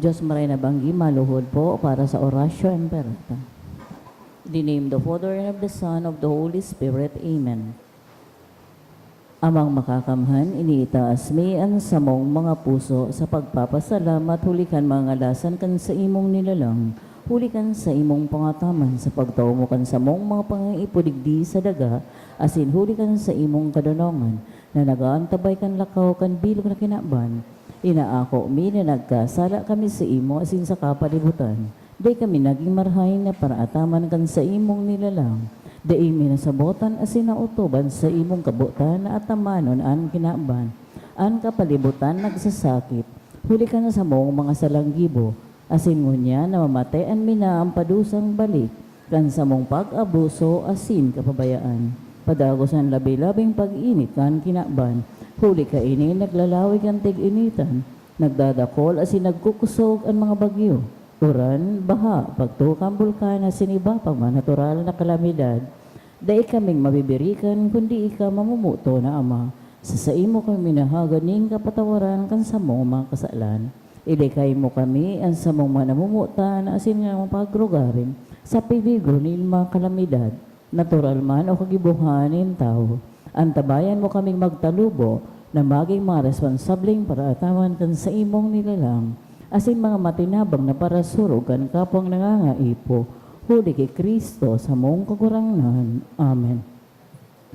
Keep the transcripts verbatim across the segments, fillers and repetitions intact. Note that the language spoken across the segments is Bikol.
Diyos Maray na banggi, maluhod po para sa Oratio Imperata. In the name of the Father, and of the Son, of the Holy Spirit. Amen. Amang Makakamhan, iniitaas mi an samong mga puso sa pagpapasalamat huli kan mga ngalasan kan saimong nilalang, huli kan saimong pangataman sa pagtao mo kan samong mga pangaipo digdi sa daga, asin huli kan saimong kadonongan na nag-aantabay kan lakaw kan bilog na kinaban. Inaako mi na nagkasala kami saimo asin sa kapalibutan. Dai kami nagin marahay na paraataman kan saimong nilalang. Dai mi nasabotan asin naotob an saimong kabotan na atamanon an kinaban. An kapalibutan nagsasakit, huli kan samong mga salang gibo, asin ngunyan namamatean mi na an padusang balik kan samong pag-abuso asin kapabayaan. Padagos an labi-labing pag-init kan kinaban, huli kaini naglalawig an tig-initan, nagdadakol asin nagkukusog an mga bagyo, uran, baha, pagtuka kan bulkan asin iba pa man natural na kalamidad. Dai kaming mabibirikan kundi ika, mamumuto na Ama. Sa saimo kami minahagad nin kapatawaran kan samong mga kasalan. Ilikay mo kami, an samong mga namomotan asin nga mga pagrugaring, sa peligro nin mga kalamidad, natural man o kagibohan nin tawo. Antabayan mo kaming magtalubo na magin mga responsableng paraataman kan saimong nilalang, asin mga matinabang na parasurog kan kapwang nangangaipo, huli ki Cristo, samong Kagurangnan. Amen.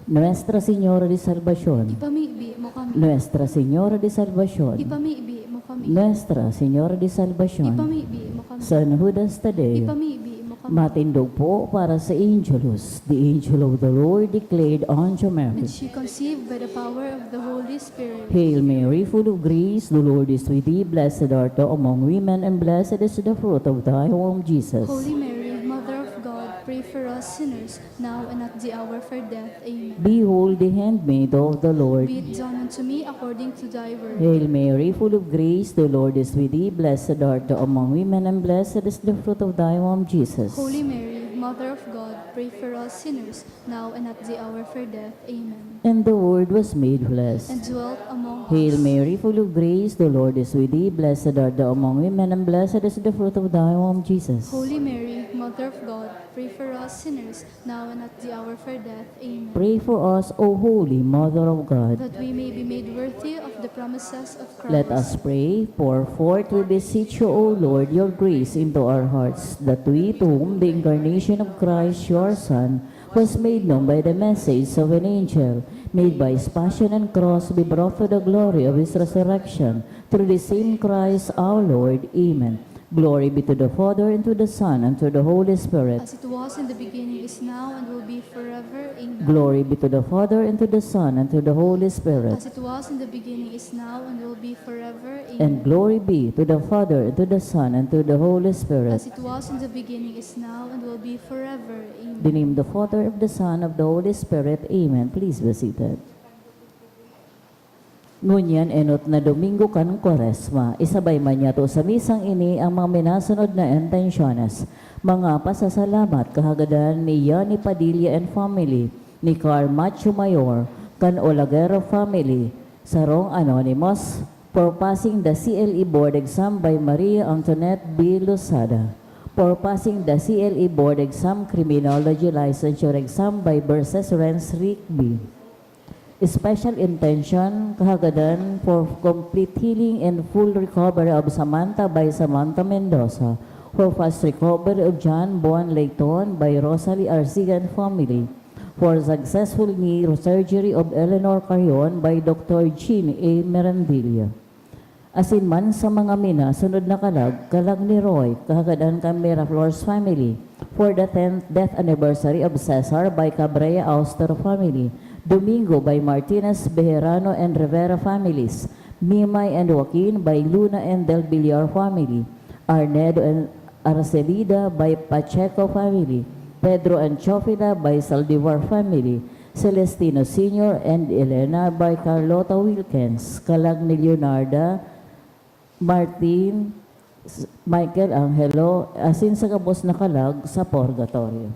Nuestra Señora de Salvacion. Ipamibi mo kami. Nuestra Señora de Salvacion. Ipamibi mo kami. Nuestra Señora de Salvacion. Ipamibi mo kami. San Judas Tadeo. Ipamibi mo kami. Matindog po para sa Angelus. The angel of the Lord declared unto Mary. And she conceived by the power of the Holy Spirit. Hail Mary, full of grace, the Lord is with thee. Blessed art thou among women, and blessed is the fruit of thy womb, Jesus. Holy Mary, Mother of God, pray for us sinners, now and at the hour of our death. Amen. Behold the handmaid of the Lord. Be it done unto me according to thy word. Hail Mary, full of grace, the Lord is with thee. Blessed art thou among women, and blessed is the fruit of thy womb, Jesus. Holy Mary, Mother of God, pray for us sinners, now and at the hour of our death. Amen. And the Word was made flesh. And dwelt among us. Hail Mary, full of grace, the Lord is with thee. Blessed art thou among women, and blessed is the fruit of thy womb, Jesus. Holy Mary, Mother of God, pray for us sinners, now and at the hour of our death. Amen. Pray for us, O Holy Mother of God. That we may be made worthy of the promises of Christ. Let us pray. Pour forth, we beseech you, O Lord, your grace into our hearts, that we, to whom the incarnation of Christ, your Son, was made known by the message of an angel, may by his passion and cross be brought to the glory of his resurrection. Through the same Christ our Lord. Amen. Glory be to the Father, and to the Son, and to the Holy Spirit. As it was in the beginning, is now, and will be forever. Amen. Glory be to the Father, and to the Son, and to the Holy Spirit. As it was in the beginning, is now, and will be forever. Amen. And glory be to the Father, and to the Son, and to the Holy Spirit. As it was in the beginning, is now, and will be forever. Amen. The name of the Father, of the Son, of the Holy Spirit. Amen. Please be seated. Ngunyan, enot na Domingo kan Kwaresma, isabay man yato sa misang ini ang mga minasunod na intensyones. Mga pasasalamat kahagadan ni Yani Padilla and family, ni Carl Macho Mayor, kan Olaguera family, sarong anonymous, for passing the C L E board exam by Maria Antoinette B. Losada, for passing the C L E board exam criminology licensure exam by Verses Renz Rigby. Special intention, kahagadan for complete healing and full recovery of Samantha by Samantha Mendoza, for fast recovery of John Bon Leighton by Rosalie Arsigan family, for successful knee surgery of Eleanor Carrion by Doctor Jean A. Mirandilla. Asin man sa mga minasunod na kalag, kalag ni Roy, kahagadan kan Miraflores family, for the tenth death anniversary of Cesar by Cabrera Auster family, Domingo by Martinez, Bejerano and Rivera families, Mimay and Joaquin by Luna and Del Villar family, Arnedo and Arcelida by Pacheco family, Pedro and Chofila by Saldivar family, Celestino Senior and Elena by Carlota Wilkens, kalag ni Leonarda, Martin, S-, Michael Angelo, asin sa gabos na kalag sa purgatorio.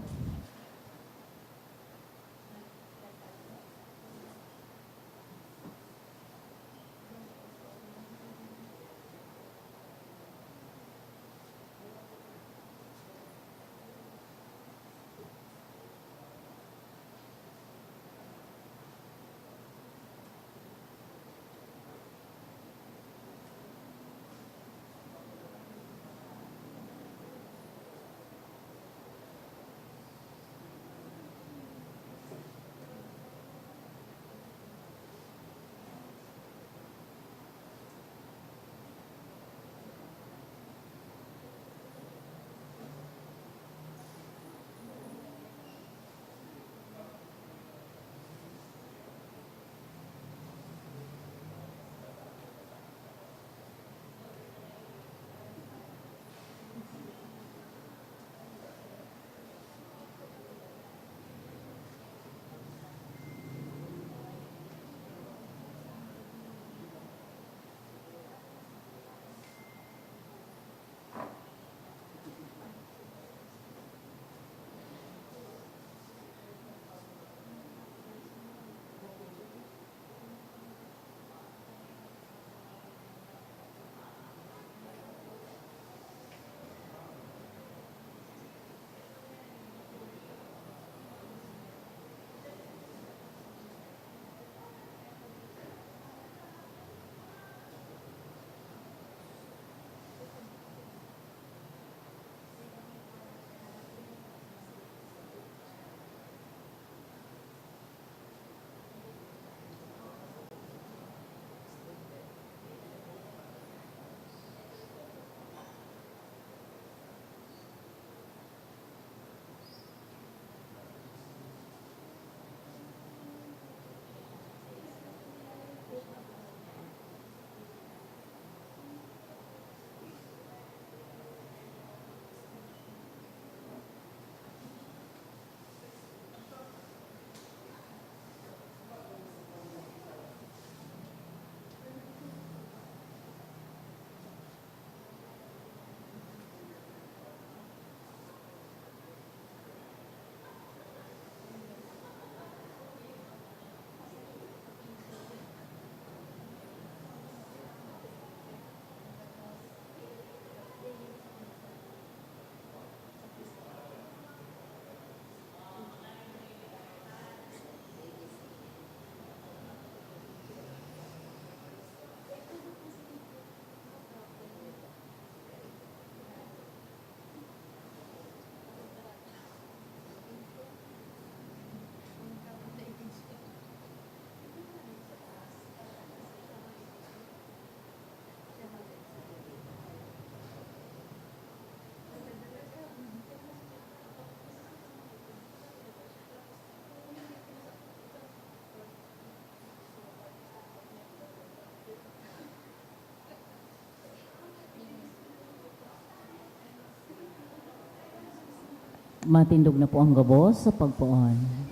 Matindog na po ang gabos sa pagpoon.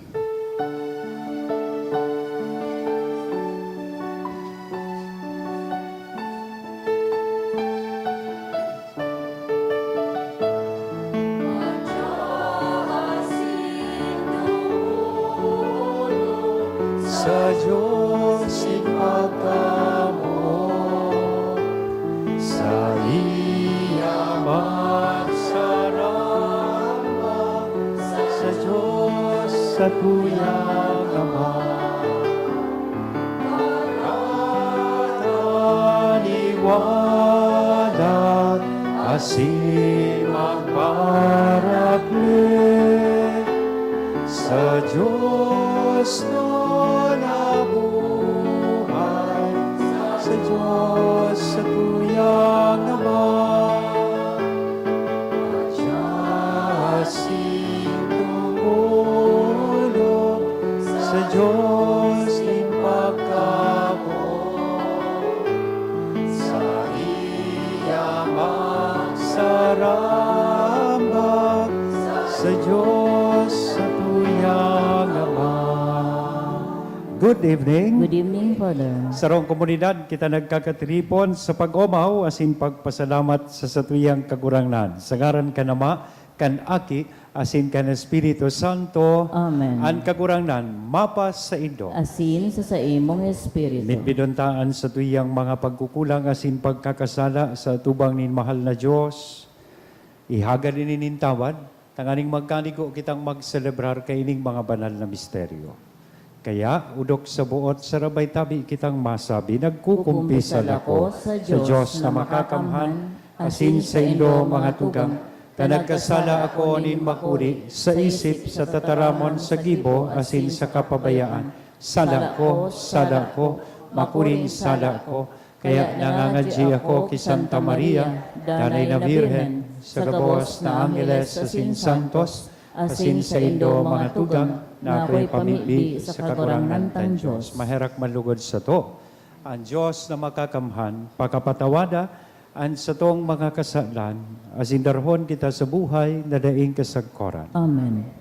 Sa Diyos ipagkamo, saiya magsarambang, sa Diyos satuyang Ama. Magpataliwanag asin magparakle sa Diyos na nabuhay, sa Diyos satuyang Ama. Asin tumulong sa Diyos nin pagkapot, saiya magsarambang sa Diyos satuyang Ama. Good evening. Good evening, Father. Sarong komunidad, kita nagkakatiripon sa pag-omaw asin pagpasalamat sa satuyang Kagurangnan. Sa ngaran kan Ama, kan Aki, asin kan Espiritu Santo. Amen. An Kagurangnan mapasaindo. Asin sa saimong espiritu. Midbidon ta an satuyang mga pagkukulang asin pagkakasala sa atubang nin mahal na Diyos. Ihagad ini nin tawad, tanganing magkanigo kitang magselebrar kaining mga banal na misteryo. Kaya, odok sa boot, sarabay tabi kitang masabi, nagkukumpisal ako sa Diyos na makakamhan, asin saindo, mga tugang, ta nagkasala ako nin makuri sa isip, sa tataramon, sa gibo, asin sa kapabayaan. Sala ko, sala ko, makuring sala ko. Kaya nangangadyi ako ki Santa Maria, Danay na Birhen, sa gabos na angheles asin santos, asin saindo, mga tugang, na akoy pamibi sa Kagurangnan tang Diyos. Maherak man lugod sato. An Diyos na makakamhan, pakapatawada an satong mga kasalan, asin darhon kita sa buhay na daing kasagkoran. Amen.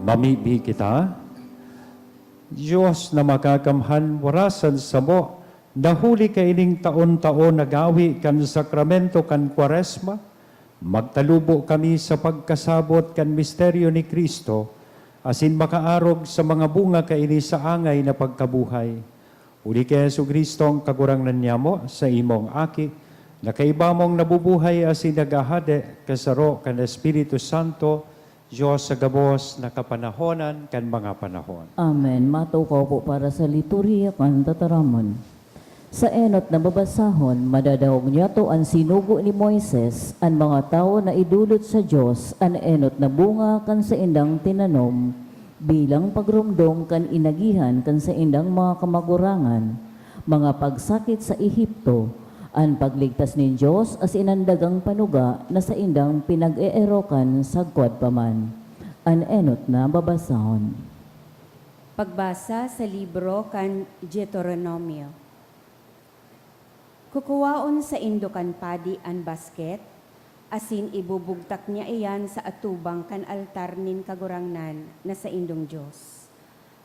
Mamibi kita. Diyos na makakamhan, warasan samo, na huli kaining taon-taon na gawi kan sakramento kan Kwaresma, magtalubo kami sa pagkasabot kan misteryo ni Cristo, asin makaarog sa mga bunga kaini sa angay na pagkabuhay. Huli ki Jesu-Cristo, an Kagurangnan niamo, sa imong Aki, na kaiba mong nabubuhay asin naghahade, kasaro kan Espiritu Santo, Diyos sa gabos na kapanahonan kan mga panahon. Amen. Matukaw po para sa liturhiya kan tataramon. Sa enot na babasahon, madadangog niyato an sinugo ni Moises, an mga tawo na idolot sa Dios an enot na bunga kan saindang tinanom, bilang pagromdom kan inagihan kan saindang mga kamagurangan, mga pagsakit sa Ehipto, an pagligtas nin Dios asin an dagang panuga na saindang pinag-eerokan sagkod pa man. An enot na babasahon. Pagbasa sa libro kan Deuteronomio. Kukuwaon saindo kan padi an basket, asin ibubugtak niya iyan sa atubang kan altar nin Kagurangnan na saindong Dios.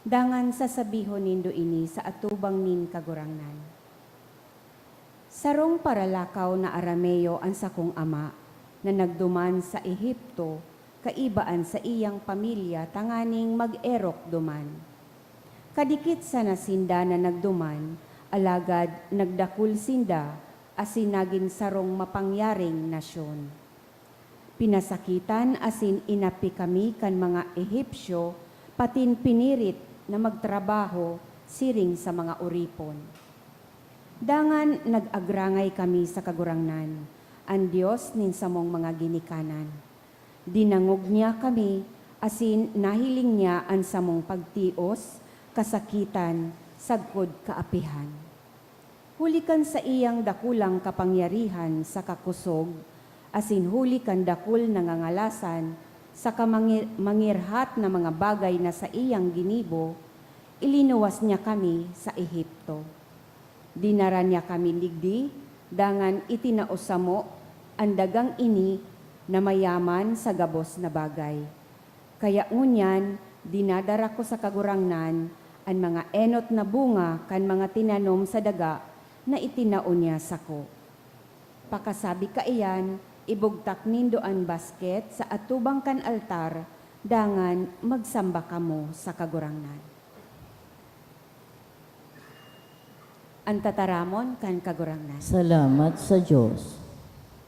Dangan sasabihon nindo ini sa atubang nin Kagurangnan, "Sarong paralakaw na Arameo an sakong ama, na nagduman sa Ehipto kaiba an saiyang pamilya tanganing mag-erok duman. Kadikit sana sinda na nagduman, Alagad nagdakul sinda asin nagin sarong mapangyaring nasyon. Pinasakitan asin inapi kami kan mga Egipcio, patin pinirit na magtrabaho siring sa mga oripon. Dangan nag-agrangay kami sa Kagurangnan, an Dios nin samong mga ginikanan. Dinangog niya kami, asin nahiling niya an samong pagtios, kasakitan, sagkod kaapihan. Huli kan saiyang dakulang kapangyarihan saka kosog, asin huli kan dakul na ngangalasan saka mangi-, mangirhat na mga bagay na saiyang ginibo, ilinuwas niya kami sa Egipto. Dinara niya kami digdi, dangan itinao samo an dagang ini na mayaman sa gabos na bagay. Kaya ngunyan, dinadara ko sa Kagurangnan an mga enot na bunga kan mga tinanom sa daga na itinao niya sako. Pakasabi kaiyan, ibugtak nindo an basket sa atubang kan altar, dangan magsamba kamo sa Kagurangnan. An tataramon kan Kagurangnan. Salamat sa Dios.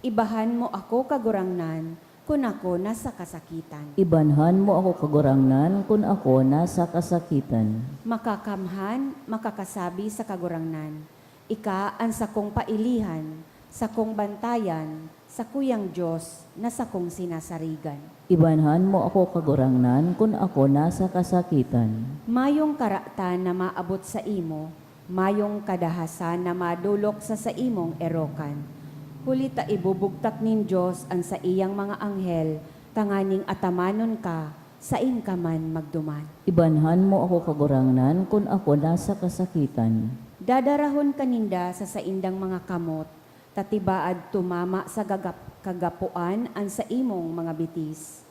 Ibahan mo ako, Kagurangnan, kun ako nasa kasakitan. Ibanhan mo ako, Kagurangnan, kun ako nasa kasakitan. Makakamhan, makakasabi sa Kagurangnan, ika an sakong pailihan, sakong bantayan, sakuyang Dios na sakong sinasarigan. Ibanhan mo ako, Kagurangnan, kun ako nasa kasakitan. Mayong karatan na maabot saimo, mayong kadahasan na madolok sa saimong erokan. Huli ta ibubugtak nin Dios an saiyang mga anghel tanganing atamanon ka, saen ka man magduman. Ibanhan mo ako, Kagurangnan, kun ako nasa kasakitan. Dadarahon ka ninda sa saindang mga kamot, ta tibaad tumama sa gagap-, kagapoan an saimong mga bitis.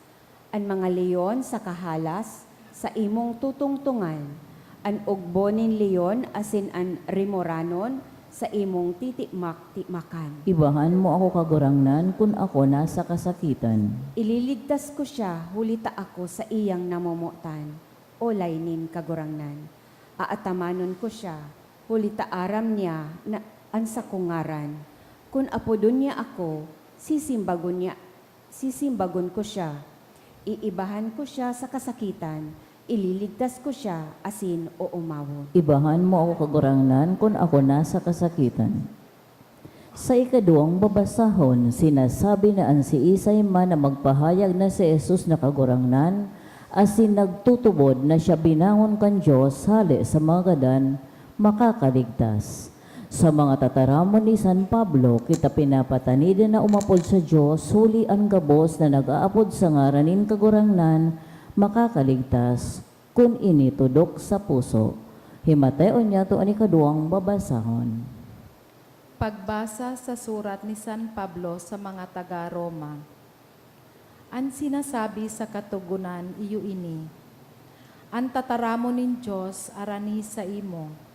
An mga leon sa kahalas, saimong tutungtongan, an ugbo nin leon asin an rimoranon, saimong titikmak-tikmakan. Ibahan mo ako, Kagurangnan, kun ako nasa kasakitan. Ililigtas ko siya, huli ta ako saiyang namomotan, olay nin Kagurangnan. Aatamanon ko siya, huli ta aram niya na an sakong ngaran. Kun apodon niya ako, sisimbagon niya, sisimbagon ko siya. Iibahan ko siya sa kasakitan, ililigtas ko siya, asin oomawon. Ibahan mo ako, Kagurangnan, kun ako nasa kasakitan. Sa ikaduwang babasahon, sinasabi na an siisay man na magpahayag na si Jesus na Kagurangnan, asin nagtutubod na siya binangon kan Dios hale sa mga gadan, makakaligtas. Sa mga tataramon ni San Pablo, kita pinapatanidan na umapod sa Dios, huli an gabos na nag-aapod sa ngaran nin Kagurangnan, makakaligtas, kun ini tudok sa puso. Himatayon niyato an ikaduwang babasahon. Pagbasa sa surat ni San Pablo sa mga taga Roma. An sinasabi sa Katogonan iyo ini, an tataramon nin Dios arani saimo.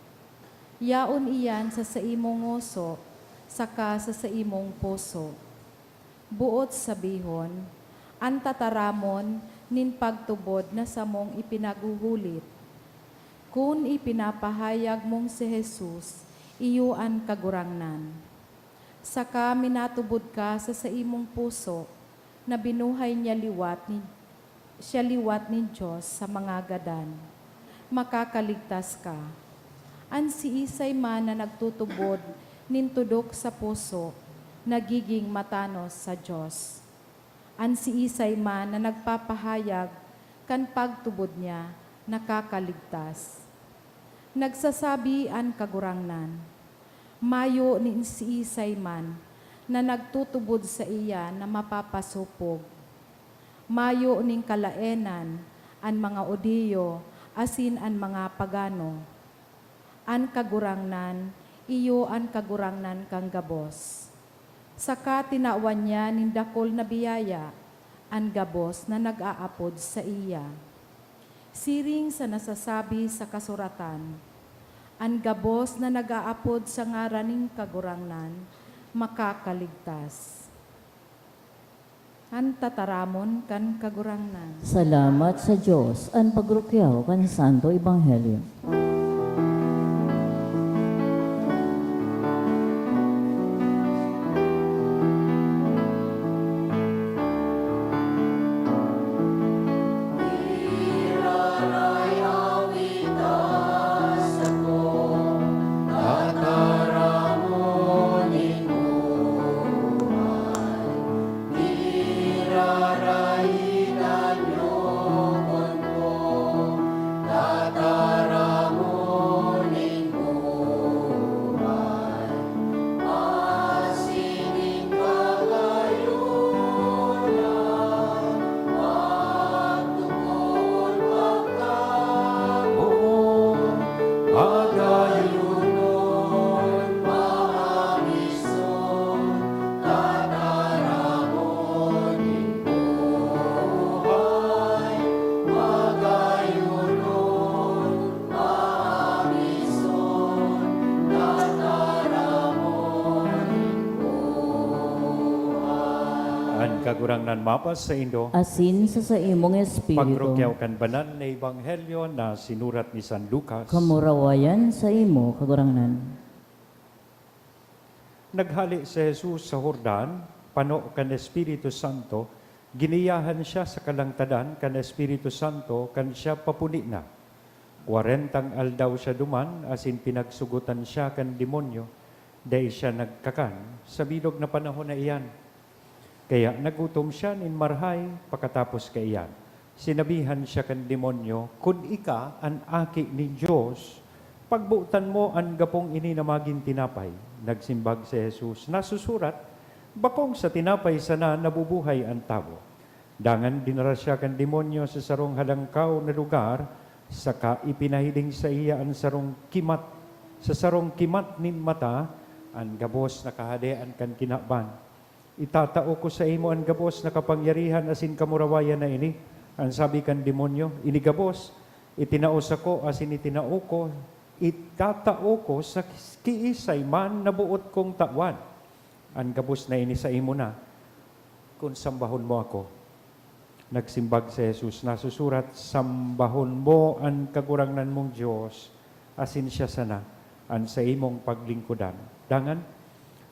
Yaon iyan sa saimong ngoso saka sa saimong puso. Boot sabihon, an tataramon nin pagtubod na samong ipinaghuhulit. Kun ipinapahayag mong si Jesus iyo an Kagurangnan, saka minatubod ka sa saimong puso na binuhay niya liwat ni, siya liwat nin Dios sa mga gadan, makakaligtas ka. An siisay man na nagtutubod nin tudok sa puso, nagiging matanos sa Dios. An siisay man na nagpapahayag kan pagtubod niya, nakakaligtas. Nagsasabi an Kagurangnan, mayo nin siisay man na nagtutubod saiya na mapapasopog. Mayo nin kalaenan an mga Judio asin an mga pagano. An Kagurangnan, iyo an Kagurangnan kan gabos. Saka tinawan niya nin dakul na biyaya an gabos na nag-aapod saiya. Siring sa nasasabi sa kasuratan, an gabos na nag-aapod sa ngaran nin Kagurangnan makakaligtas. An tataramon kan Kagurangnan. Salamat sa Dios, an pagrukyaw kan Santo Ebanghelyo. An Kagurangnan mapasaindo. Asin sa saimong espiritu. Pagrukyaw kan Banal na Ebanghelyo na sinurat ni San Lucas. Kamurawayan saimo, Kagurangnan. Naghale si Jesus sa Jordan, pano kan Espiritu Santo, giniyahan siya sa kalangtadan kan Espiritu Santo kan siya papuli na. Kwarentang aldaw siya duman asin pinagsugotan siya kan demonyo, dai siya nagkakan sa bilog na panahon na iyan. Kaya nagutom siya nin marahay. Pakatapos kaiyan, sinabihan siya kan demonyo, "Kun ika an Aki nin Dios, pagbotan mo an gapong ini na magin tinapay." Nagsimbag si Jesus, "Nasusurat, 'Bakong sa tinapay sana nabubuhay an tawo.'" Dangan dinara siya kan demonyo sa sarong halangkaw na lugar, saka ipinahiling saiya an sarong kimat, sa sarong kimat nin mata, an gabos na kahadean kan kinaban. "Itatao ko saimo an gabos na kapangyarihan asin kamurawayan na ini," an sabi kan demonyo. "Ini gabos, itinao sako asin itinao ko, itatao ko sa kiisay man na boot kong tawan. An gabos na ini saimo na, kun sambahon mo ako." Nagsimbag si Jesus, "Nasusurat, 'Sambahon mo an Kagurangnan mong Dios, asin siya sana an saimong paglingkodan.'" Dangan,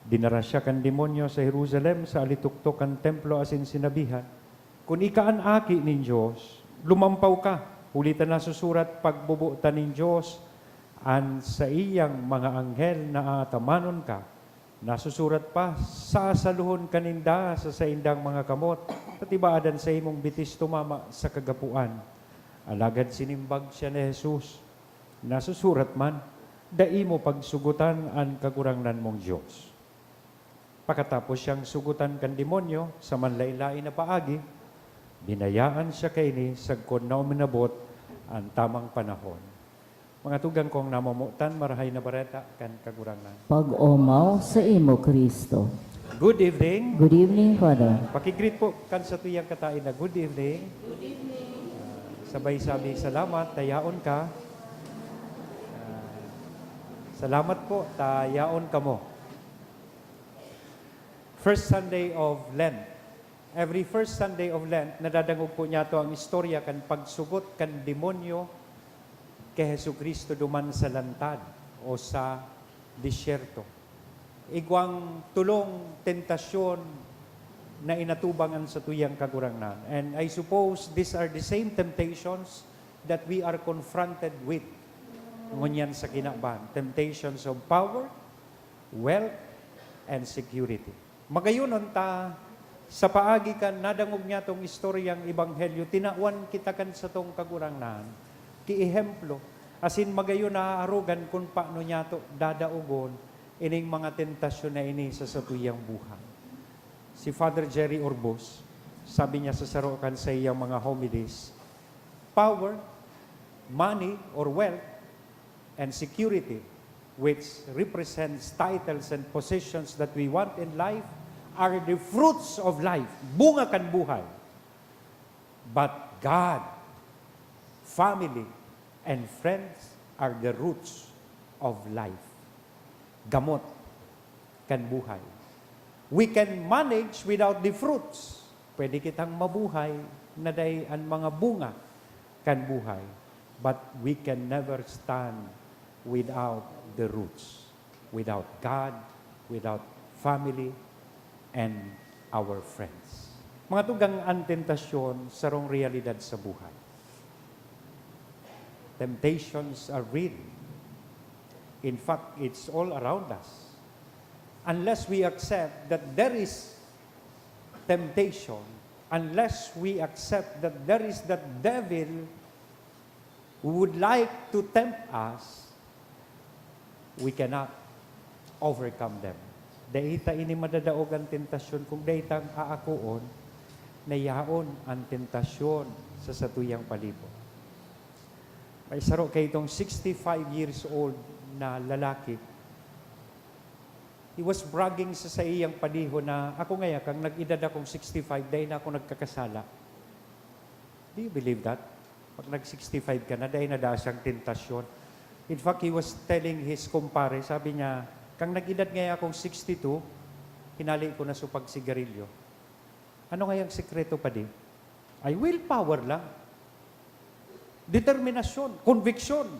dinara siya kan demonyo sa Jerusalem, sa alituktok kan templo, asin sinabihan, "Kun ika an Aki nin Dios, lumampaw ka, huli ta nasusurat, 'Pagbobotan nin Dios an saiyang mga anghel na aatamanon ka.' Nasusurat pa, 'Sasaluhon ka ninda sa saindang mga kamot, ta tibaad an saimong bitis tumama sa kagapoan.'" Alagad sinimbag siya ni Jesus, "Nasusurat man, 'Dai mo pagsugotan an Kagurangnan mong Dios.'" Pakatapos siyang sugotan kan demonyo sa manlaen-laen na paagi, binayaan siya kaini sagkod na uminabot an tamang panahon. Mga tugang kong namomotan, Marahay na Bareta kan Kagurangnan. Pag-omaw saimo, Cristo. Good evening. Good evening, Father. Pakigreet po kan satuyang kataed na, "Good evening." Good evening. Sabay-sabay, "Salamat, ta yaon ka." Ah, salamat po, ta yaon kamo. First Sunday of Lent. Every first Sunday of Lent, nadadangog po niyato ang istorya kan pagsugot kan demonyo ki Jesu-Cristo duman sa lantad o sa disyerto. Igwang tolong tentasyon na inatubang an satuyang Kagurangnan. And I suppose these are the same temptations that we are confronted with ngunyan sa kinaban. Temptations of power, wealth, and security. Magayonon ta, sa paagi kan nadangog niyatong istoryang ebanghelyo, tinawan kita kan satong Kagurangnan ki ehemplo, asin magayon na aarogan kun paano niyato dadaogon ining mga tentasyon na ini sa satuyang buhay. Si Father Jerry Orbos, sabi niya sa saro kan saiyang mga homilies, "Power, money, or wealth, and security, which represents titles and positions that we want in life, are the fruits of life," bunga kan buhay. "But God, family, and friends are the roots of life." Gamot kan buhay. We can manage without the fruits. Pwede kitang mabuhay na dai an mga bunga kan buhay. But we can never stand without the roots, without God, without family, and our friends. Mga tugang, an tentasyon, sarong realidad sa buhay. Temptations are real. In fact, it's all around us. Unless we accept that there is temptation, unless we accept that there is that devil who would like to tempt us, we cannot overcome them. Dai ta ini madadaog an tentasyon kung dai tang aakoon na yaon an tentasyon sa satuyang palibot. May saro kaitong sixty-five years old na lalaki. He was bragging sa saiyang padiho na, "Ako ngaya, kang nag-edad akong sixty-five, dai na ako nagkakasala." Do you believe that? Pag nag-sixty-five ka na, dai na daa siyang tentasyon. In fact, he was telling his kumpare, sabi niya, "Kang nag-edad ngaya akong sixty-two, hinali ko na sa pagsigarilyo." Ano ngayang sikreto, padi? Ay willpower lang. Determinasyon, konbiksyon.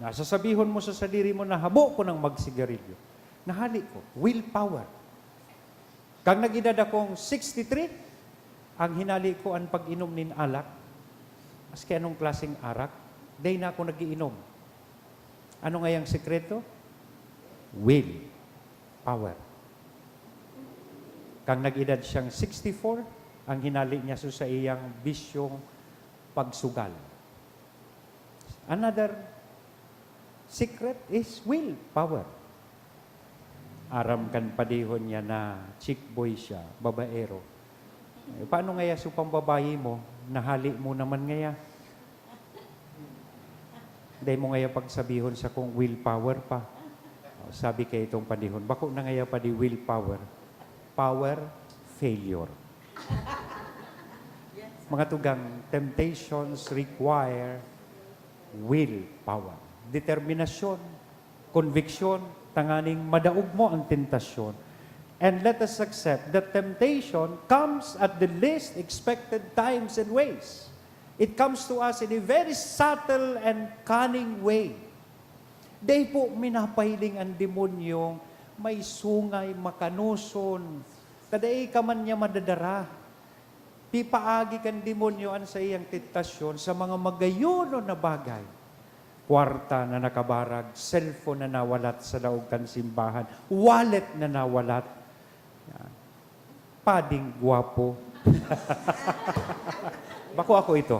Nasasabihon mo sa sadiri mo na habo ko nang magsigarilyo. Nahali ko, willpower. Kan nag-edad akong sixty-three, ang hinali ko an pag-inom nin alak. Maski anong klaseng arak, dai na ako nag-iinom. Ano ngayang sikreto? Will power. Kan nag-edad siyang sixty-four, ang hinali niya so sa iyang bisyong pagsugal. Another secret is will power. Aram kan padihon niya na chick boy siya, babaero. Eh, paano ngaya so pambabayi mo? Nahali mo naman ngaya. Dai mo ngaya pagsabihon sa kung willpower pa. O, sabi kay itong padihon, bako na ngaya pa di willpower. Power failure. Mga tugang, temptations require will power. Determinasyon, konviksyon, tanganing madaog mo ang tentasyon. And let us accept that temptation comes at the least expected times and ways. It comes to us in a very subtle and cunning way. Dai po minapahiling ang demonyong may sungay, makanoson, ta dai ka man niya madadara. Pipaagi kan demonyo an saiyang tentasyon sa mga magayonon na bagay. Kwarta na nakabarag, cellphone na nawalat sa laog kan simbahan, wallet na nawalat. Yan. Pading gwapo. Bako ako ito.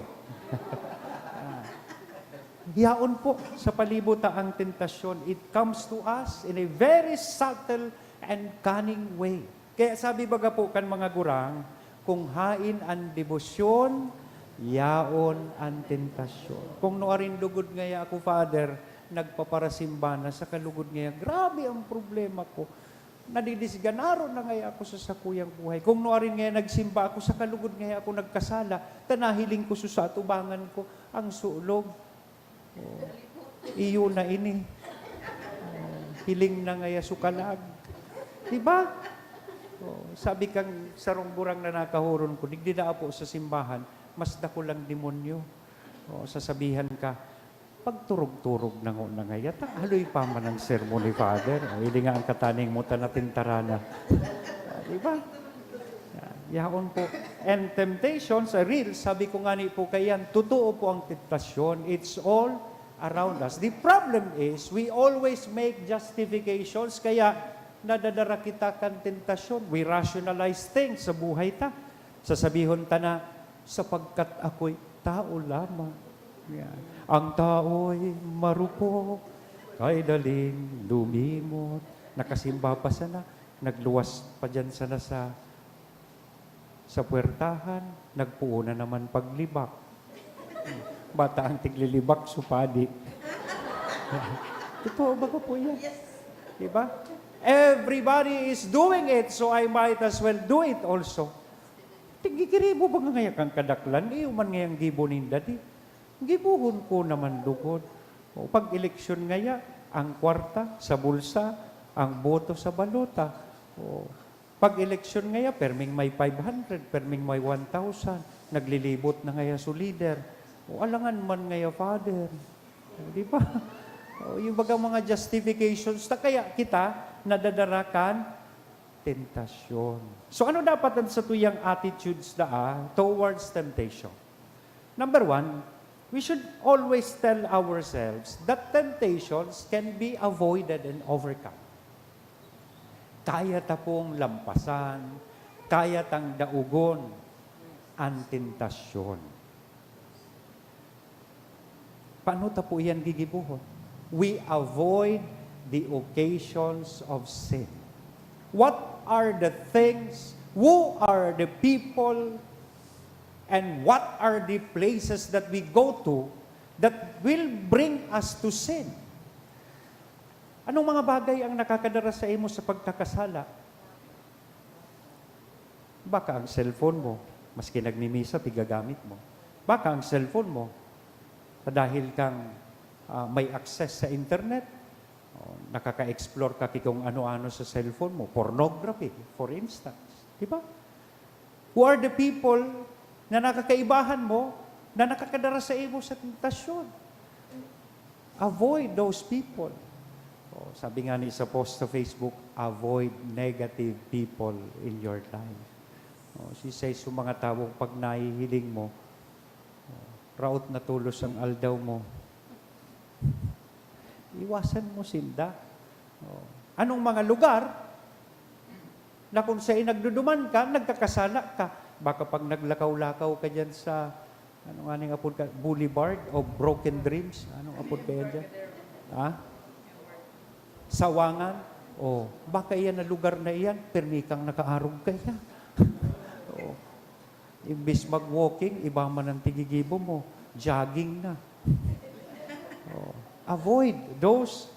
Yaon po sa palibot ta ang tentasyon. It comes to us in a very subtle and cunning way. Kaya sabi baga po kan mga gurang, "Kung haen an debosyon, yaon an tentasyon." Kung nuarin lugod ngaya ako, Father, nagpaparasimba na, saka lugod ngaya, grabe ang problema ko. Nadidisganaro na ngaya ako sa sakuyang buhay. Kung nuarin ngaya nagsimba ako, saka lugod ngaya ako nagkasala, ta nahiling ko so sa atubangan ko ang sulog. Oh, iyo na ini. Oh, hiling na ngaya so kalag. Di ba? Oh, sabi kang sarong gurang na nakahuron ko, "Digdi daa po sa simbahan, mas dakul ang demonyo." Oh, sasabihan ka, "Pagturog-turog na ngona ngaya, ta haloy pa man ang sermon ni Father." Oh, hiling nga ang kataning mo ta natintarana. Ah, di ba? Yan, yaon po. And temptations are real. Sabi ko ngani po kaiyan, totoo po ang tentasyon. It's all around us. The problem is, we always make justifications, kaya nadadara kita kan tentasyon. We rationalize things sa buhay ta. Sasabihon ta na, "Sapagkat ako'y tao lamang." Yan. "Ang tao'y marupok, kaidaling lumimot." Nakasimba pa sana, nagluwas pa diyan sana sa sa puwertahan, nagpoon na naman paglibak. Bata ang tiglilibak, so padi. Totoo baga po yan? Yes. Di ba? Everybody is doing it, so I might as well do it also. Tigigiribo ba nga ngaya kang kadaklan? Iyo man ngayang gibo ninda, di? Gibohon ko naman lugod. O, pag eleksyon ngaya, ang kwarta sa bulsa, ang boto sa balota. O, pag eleksyon ngaya, perming may five hundred, perming may one thousand, naglilibot na ngaya so leader. O, alangan man ngaya, Father. O, di ba? O, yung bagang mga justifications, ta kaya kita nadadara kan tentasyon. So, ano dapat ang satuyang attitudes daa towards temptation? Number one, we should always tell ourselves that temptations can be avoided and overcome. Kaya ta pong lampasan, kaya tang daogon an tentasyon. Paano ta po iyan gigibohon? We avoid the occasions of sin. What are the things, who are the people, and what are the places that we go to that will bring us to sin? Anong mga bagay ang nakakadara sa imo sa pagkakasala? Baka ang cellphone mo, maski nagmimisa, pigagamit mo. Baka ang cellphone mo, dahil kang, ah, may access sa internet, o, nakaka-explore ka ki kung ano-ano sa cellphone mo, pornography, for instance. Di ba? Who are the people na nakakaibahan mo na nakakadara sa imo sa tentasyon? Avoid those people. Oh, sabi nga ni isa post sa Facebook, "Avoid negative people in your life." Oh, sisay sa mga tawong pag nahihiling mo, oh, raot na tolos ang aldaw mo. Iwasan mo sinda. Oh. Anong mga lugar na kung sa nagduduman ka, nagkakasala ka? Baka pag naglakaw-lakaw ka dyan sa, ano nga ning apod ka, Boulevard of Broken Dreams? Anong apod ka yan dyan? Ha? Sawangan? Oh, baka iyan na lugar na iyan, permi kang nakaarog kaya. Oh. Imbis mag-walking, iba man ang tigigibo mo, jogging na. Oh. Avoid those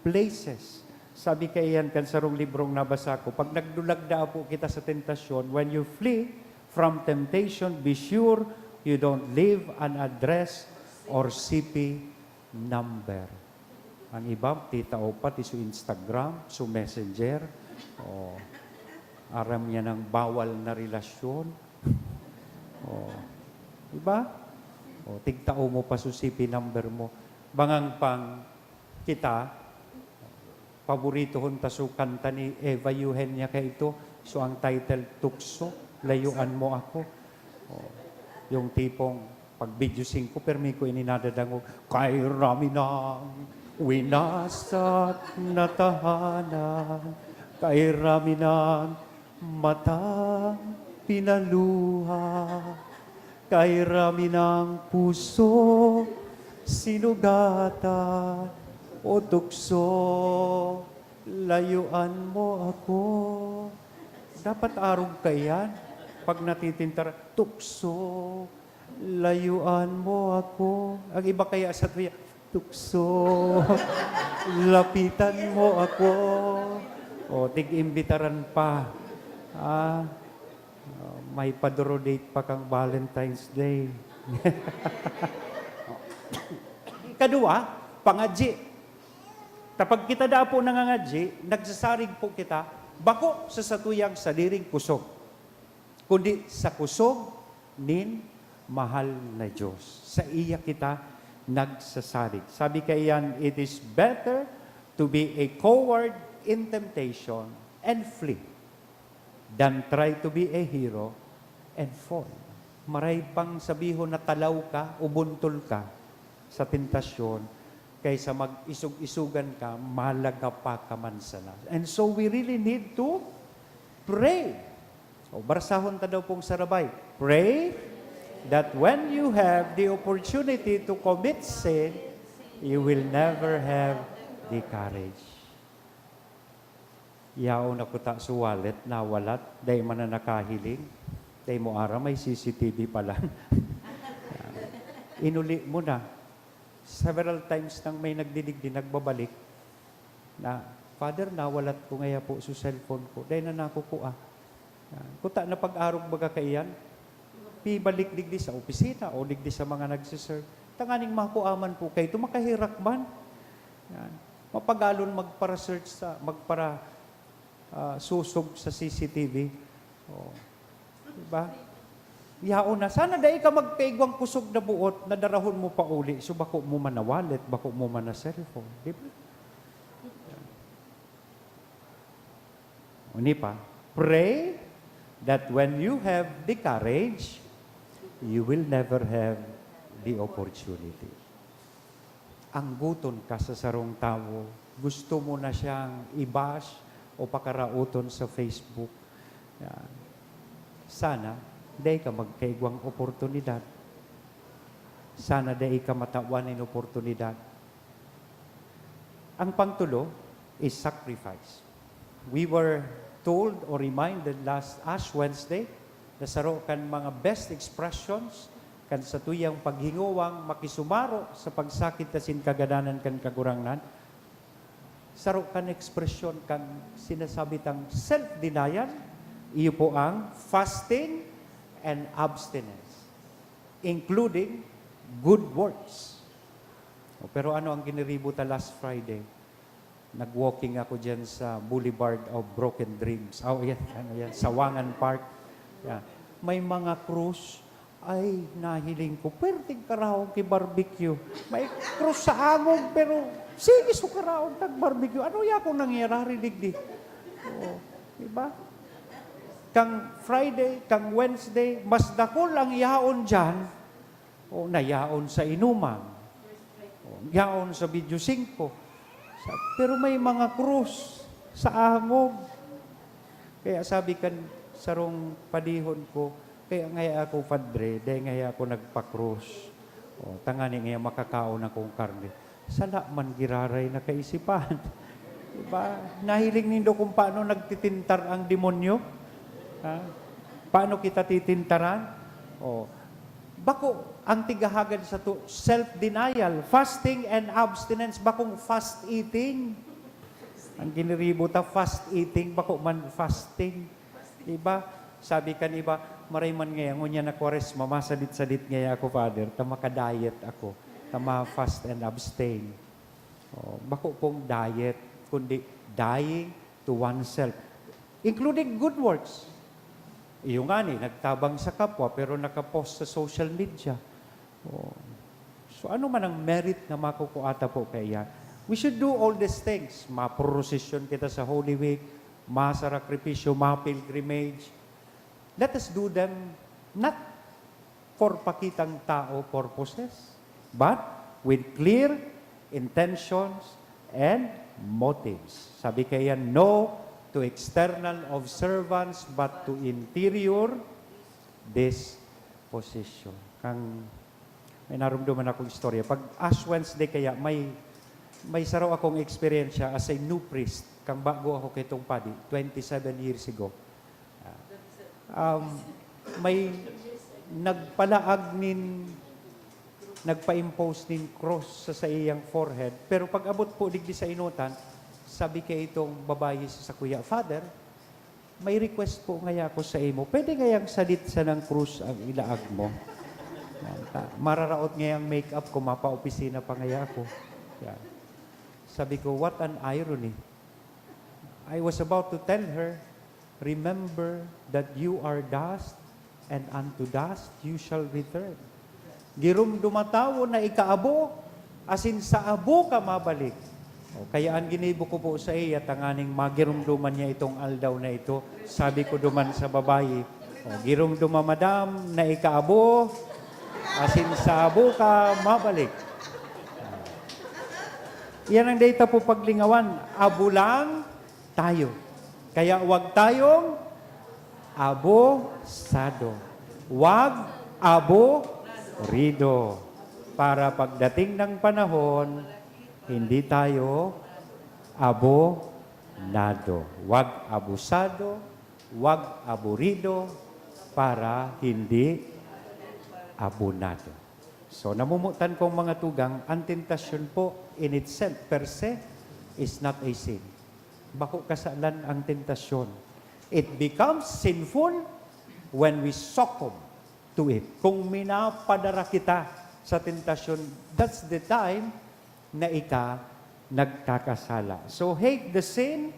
places. Sabi kaiyan kan sarong librong nabasa ko, "Pag nagdulag daa po kita sa tentasyon, when you flee from temptation, be sure you don't leave an address or C P number." Ang iba, titao pa ti su Instagram, su Messenger. Oh. Aram niya ng bawal na relasyon. Oh. Diba? Oh, tigtao mo pa su C P number mo. Bangang pang kita, paboritohon ta su kanta ni Eva Eugenia kaito. So, ang title, "Tukso, Layuan Mo Ako." Oh. Yung tipong, pag Video singko, permi ko ini nadadangog, "Kay rami nang winasak na tahanan, kay rami nang matang pinaluha, kay rami nang puso sinugatan, o tukso, layuan mo ako." Dapat arog kaiyan. Pag natitintar, "Tukso, layuan mo ako." Ang iba kaya sa tuya, "Tukso, lapitan mo ako." O, tig-imbitaran pa. Ah, oh, may pa-due date pa kang Valentine's Day. Kadua, pangadyi. Kapag kita daa po nangangadyi, nagsasarig po kita, bako sa satuyang sadiring kusog, kundi sa kusog nin mahal na Diyos. Sa iya kita nagsasarig. Sabi kaiyan, "It is better to be a coward in temptation and flee than try to be a hero and fall." Maray pang sabihon na talaw ka o buntol ka sa tentasyon, kaysa mag-isog-isogan ka, malagapa ka man sana. And so we really need to pray. O, barsahon ta daw pong sarabay. Pray that when you have the opportunity to commit sin, you will never have the courage. Yaon na kuta su wallet, nawalat, dai man na nakahiling. Dai mo aram, may C C T V pala. Inuli mo na. Several times nang may nagdidigdi, nagbabalik na, "Father, nawalat ko ngaya po su cellphone ko. Dai na nakukua." Yan. Kuta na pag-arog baga kaiyan, pibalik digdi sa opisina o digdi sa mga nagsiserve. Tanganing makua man po kayo, ito makahirak man. Yan. Mapagalon magpara-search sa, magpara, ah, susog sa C C T V. Oh. Diba? Yaon na. Sana dai ka magkaigwang kusog na buot na darahon mo pauli. So, bako mo man na wallet, bako mo man na cellphone. Diba? Uni pa, pray that when you have the courage, you will never have the opportunity. Anggoton ka sa sarong tawo, gusto mo na siyang i-bash o pakaraoton sa Facebook. Yan. Sana, dai ka magkaigwang oportunidad. Sana dai ka matawan nin oportunidad. Ang pangtulo is sacrifice. We were told or reminded last Ash Wednesday na saro kan mga best expressions kan satuyang paghingowang makisumaro sa pagsakit asin kagadanan kan Kagurangnan, saro kan ekspresyon kan sinasabi tang self-denial, iyo po ang fasting and abstinence, including good works. O, pero ano ang giniribo ta last Friday? Nag-walking ako diyan sa Boulevard of Broken Dreams. Oh, yan, ano yan, Sawangan Park. Yan. May mga krus, ay, nahiling ko, pwerteng karaon ki barbecue. May krus sa angog, pero sige so karaon tag barbecue. Ano ya kung nangyayari digdi? Oo, di ba? Kang Friday, kang Wednesday, mas dakul ang yaon diyan. O, nayaon sa inuman. O, yaon sa Video Singko. Sa, pero may mga krus sa angog. Kaya sabi kan sarong padihon ko, "Kaya ngaya ako, Padre, dai ngaya ako nagpakrus. O, tangani ngaya makakaon akong karne." Sala man giraray na kaisipan. Diba? Nahiling nindo kung paano nagtitintar ang demonyo? Ha? Paano kita titintaran? O, bako ang tighahagad sato, self-denial, fasting and abstinence, bakong fast eating. Ang giniribo ta, fast eating, bako man fasting. Diba? Sabi kan iba, "Maray man ngaya, ngunyan na Kwaresma, masadit-sadit ngaya ako, Father, ta maka-diet ako, ta ma-fast and abstain." O, bako pong diet, kundi dying to oneself, including good works. Iyo ngani, nagtabang sa kapwa, pero nakapost sa social media. O. So, ano man ang merit na makukua ta po kaiyan? We should do all these things. Maprorosesyon kita sa Holy Week, masarikripisyo, mapilgrimage. Let us do them not for pakitang tao purposes, but with clear intentions and motives. Sabi kaiyan, "No to external observance, but to interior disposition." Kang may narumduman akong istorya. Pag Ash Wednesday kaya, may, may saro akong eksperyensya as a new priest. Kang bago ako kitong padi, twenty-seven years ago. Ah, um, may nagpalaag nin, nagpa-impose nin cross sa saiyang forehead. Pero pag-abot po digdi sa enotan, sabi kay itong babayi sa sakuya, "Father, may request po ngaya ako sa imo. Pwede ngayang sadit sanang krus ang ilaag mo? Yan, ta-, mararaot ngayang makeup ko, mapaopisina pa ngaya ako." Yan. Sabi ko, "What an irony." I was about to tell her, "Remember that you are dust, and unto dust you shall return." Giromdoma tawo na ika abo, asin sa abo ka mabalik. O, kaya an ginibo ko po sa iya, tanganing magiromdoman niya itong aldaw na ito, sabi ko duman sa babayi, "O, giromdoma, madam, na ika abo, asin sa abo ka mabalik." Iyan ang dai ta po paglingawan, abo lang tayo. Kaya wag tayong abusado. Wag aburido. Para pagdating ng panahon, hindi tayo abonado. Wag abusado, wag aburido, para hindi abonado. So, namumutan kong mga tugang, ang tentasyon po in itself, per se, is not a sin. Bako kasalan ang tentasyon. It becomes sinful when we succumb to it. Kung minapadara kita sa tentasyon, that's the time na ika nagkakasala. So, hate the sin,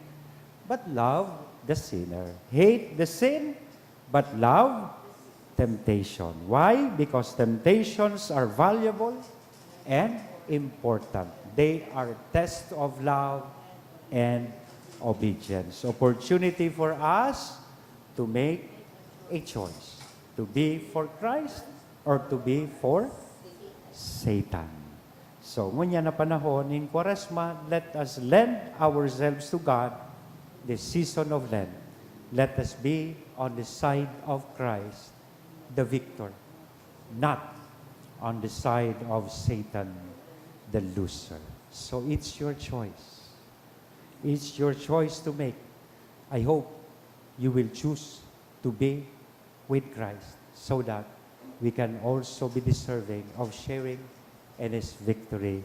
but love the sinner. Hate the sin, but love temptation. Why? Because temptations are valuable and important. They are test of love and obedience. Opportunity for us to make a choice. To be for Christ or to be for Satan. So, ngunyan na panahon, in Kwaresma, let us lend ourselves to God this season of Lent. Let us be on the side of Christ, the victor, not on the side of Satan, the loser. So, it's your choice. It's your choice to make. I hope you will choose to be with Christ so that we can also be deserving of sharing in His victory,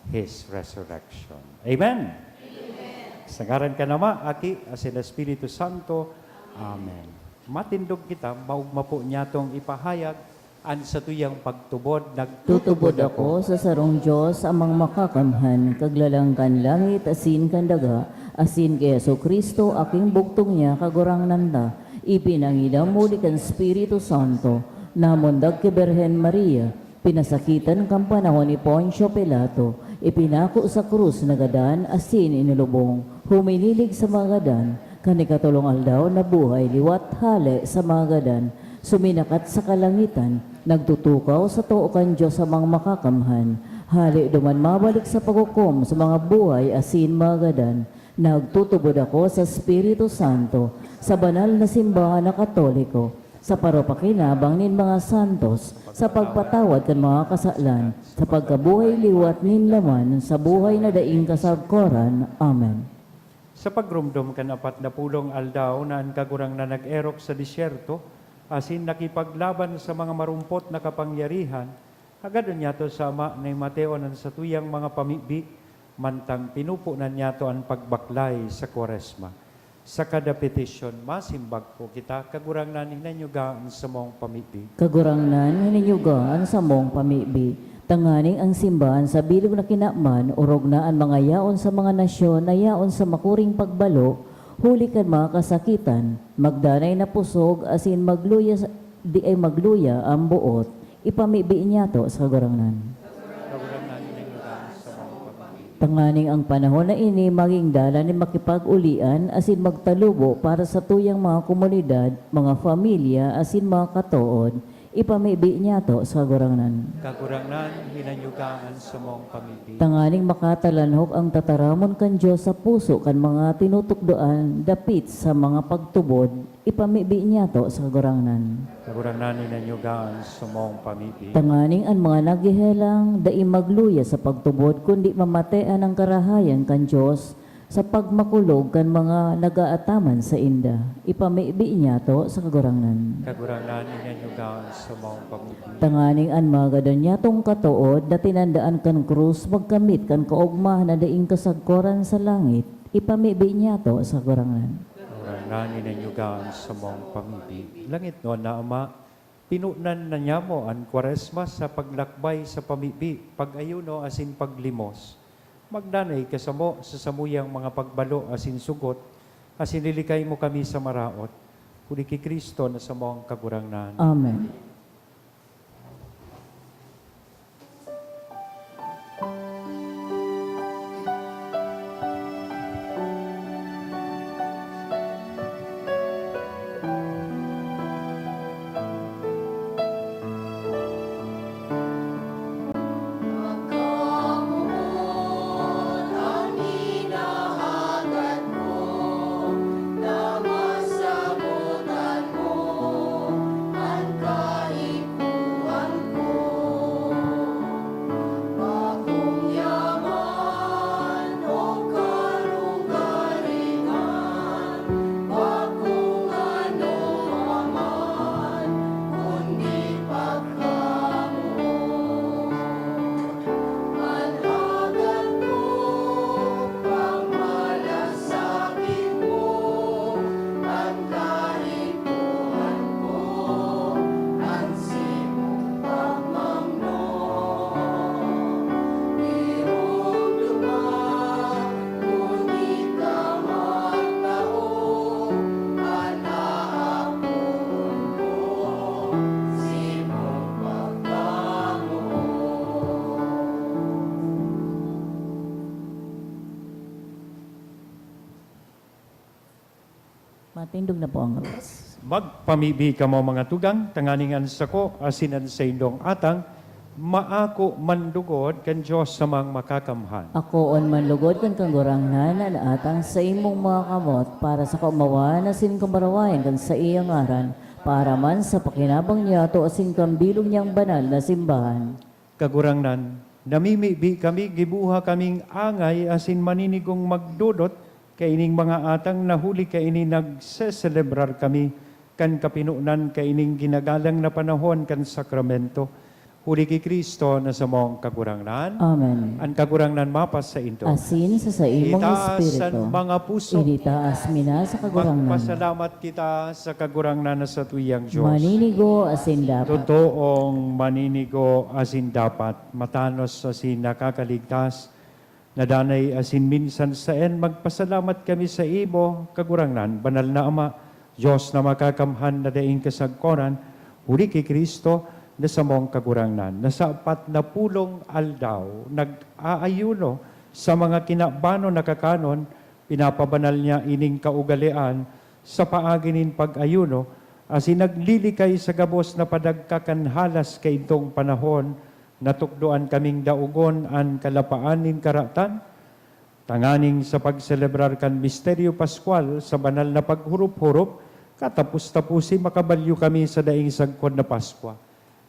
His resurrection. Amen? Amen. Sa ngaran kan Ama, Aki, asin Espiritu Santo. Amen. Matindog kita, maugma po niyatong ipahayag an satuyang pagtubod. Nagtutubod ako sa sarong Dios, Amang Makakamhan, Kaglalang kan langit asin kan daga, asin ki Jesu-Cristo, aking bugtong niya, Kagurangnan ta. Ipinangidam huli kan Espiritu Santo, namundag ki Birhen Maria, pinasakitan kan panahon ni Poncio Pilato, ipinako sa krus na gadan asin inilubong, huminilig sa mga gadan, kan ikatolong aldaw nabuhay liwat hale sa mga gadan, suminakat sa kalangitan, nagtutukaw sa too kan Dios Amang Makakamhan, hale duman mabalik sa paghukom sa mga buhay asin mga gadan. Nagtutubod ako sa Espiritu Santo, sa banal na simbahan na Katoliko, sa paropakinabang nin mga santos, sa pagpatawad kan mga kasalan, sa pagkabuhay liwat nin laman sa buhay na daing kasagkoran. Amen. Sa pagromdom kan apat na pulong aldaw na an Kagurangnan nag-erok sa disyerto, asin nakipaglaban sa mga marumpot na kapangyarihan, hagadon niyato sa Ama na himateon an satuyang mga pamibi, mantang pinupunan niyato an pagbaklay sa Kwaresma. Sa kada petisyon, masimbag po kita, Kagurangnan, hinanyuga an samong pamibi. Kagurangnan, hinanyuga an samong pamibi. Tanganing ang simbahan sa bilog na kinaman, orog na an mga yaon sa mga nasyon na yaon sa makuring pagbalo, huli kan mga kasakitan, magdanay na pusog asin magluya sa, di ay magluya an boot. Ipamibi niyato sa Kagurangnan. Kagurangnan, hinanyuga an samong pamibi. Tanganing ang panahon na ini magin dalan nin makipag-olian asin magtalubo para sa tuyang mga komunidad, mga pamilya, asin mga katood, ipamibi niyato sa Kagurangnan. Kagurangnan, hinanyuga an samong pamibi. Tanganing makatalanhok ang tataramon kan Dios sa puso kan mga tinutukdoan dapit sa mga pagtubod, ipamibi niyato sa Kagurangnan. Kagurangnan, hinanyuga an samong pamibi. Tanganing an mga naghehelang dai magluya sa pagtubod, kundi mamatean an karahayan kan Dios sa pagmakulog kan mga nag-aataman sainda. Ipamibi niyato sa Kagurangnan. Kagurangnan, hinanyuga an samong pamibi. Tanganing an mga gadan niyatong katood na tinandaan kan krus magkamit kan kaogmahan na daing kasagkoran sa langit, ipamibi niyato sa Kagurangnan. Kagurangnan, hinanyuga an samong pamibi. Langitnon na Ama, pinunan na niyamo an Kwaresma sa paglakbay sa pamibi, pag-ayuno asin paglimos. Magdanay ka samo sa samuyang mga pagbalo asin sugot, asin lilikay mo kami sa maraot, huli ki Cristo na samong Kagurangnan. Amen. Matindog na po ang gabos. Magpamibi kamo, mga tugang, tanganing an sako asin an saindong atang maako manlugod kan Dios Amang Makakamhan. Akoon manlugod kan Kagurangnan an atang sa imong mga kamot, para sa kaomawan asin kamurawayan kan saiyang ngaran, para man sa pakinabang niyato asin kan bilog niyang banal na simbahan. Kagurangnan, namimibi kami, giboha kaming angay asin maninigong magdodot kaining mga atang na huli kaini nagseselebrar kami kan kapinonan kaining ginagalang na panahon kan sakramento. Huli ki Cristo na samong Kagurangnan. Amen. An Kagurangnan mapasaindo. Asin sa saimong Itaas an espiritu. Mga puso. Initaas mi na sa Kagurangnan. Magpasalamat kita sa Kagurangnan na satuyang Dios. Maninigo asin dapat. Totoong maninigo asin dapat, matanos asin nakakaligtas, na danay asin minsan saen magpasalamat kami saimo, Kagurangnan, banal na Ama, Dios na makakamhan na daing kasagkoran, huli ki Cristo na samong Kagurangnan, na sa apat na pulong aldaw nag-aayuno sa mga kinabanon na kakanon, pinapabanal niya ining kaugalean sa paagi nin pag-ayuno, asin naglilikay sa gabos na padagka kan halas kaidtong panahon. Natukdoan kaming daogon an kalapaan nin karatan, tanganing sa pagselebrar kan misteryo paskwal sa banal na paghurop-hurop, katapos-taposi makabalyo kami sa daing sagkod na Paskwa.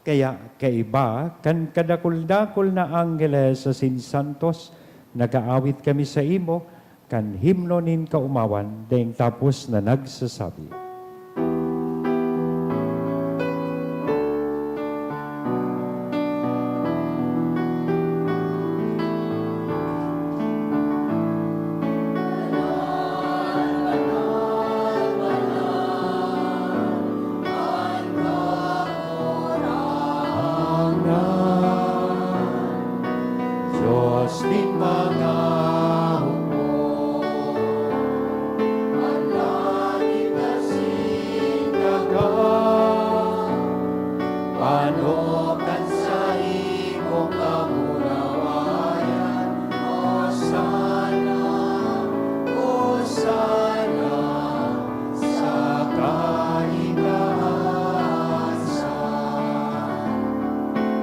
Kaya kaiba kan kadakul-dakul na anggeles asin santos, nag-aawit kami saimo kan himno nin kaomawan, daing tapos na nagsasabi. Dios nin mga hukbo, an langit asin daga, panokan sa imong kamurawayan. Hosana, Hosana sa kaitaasan.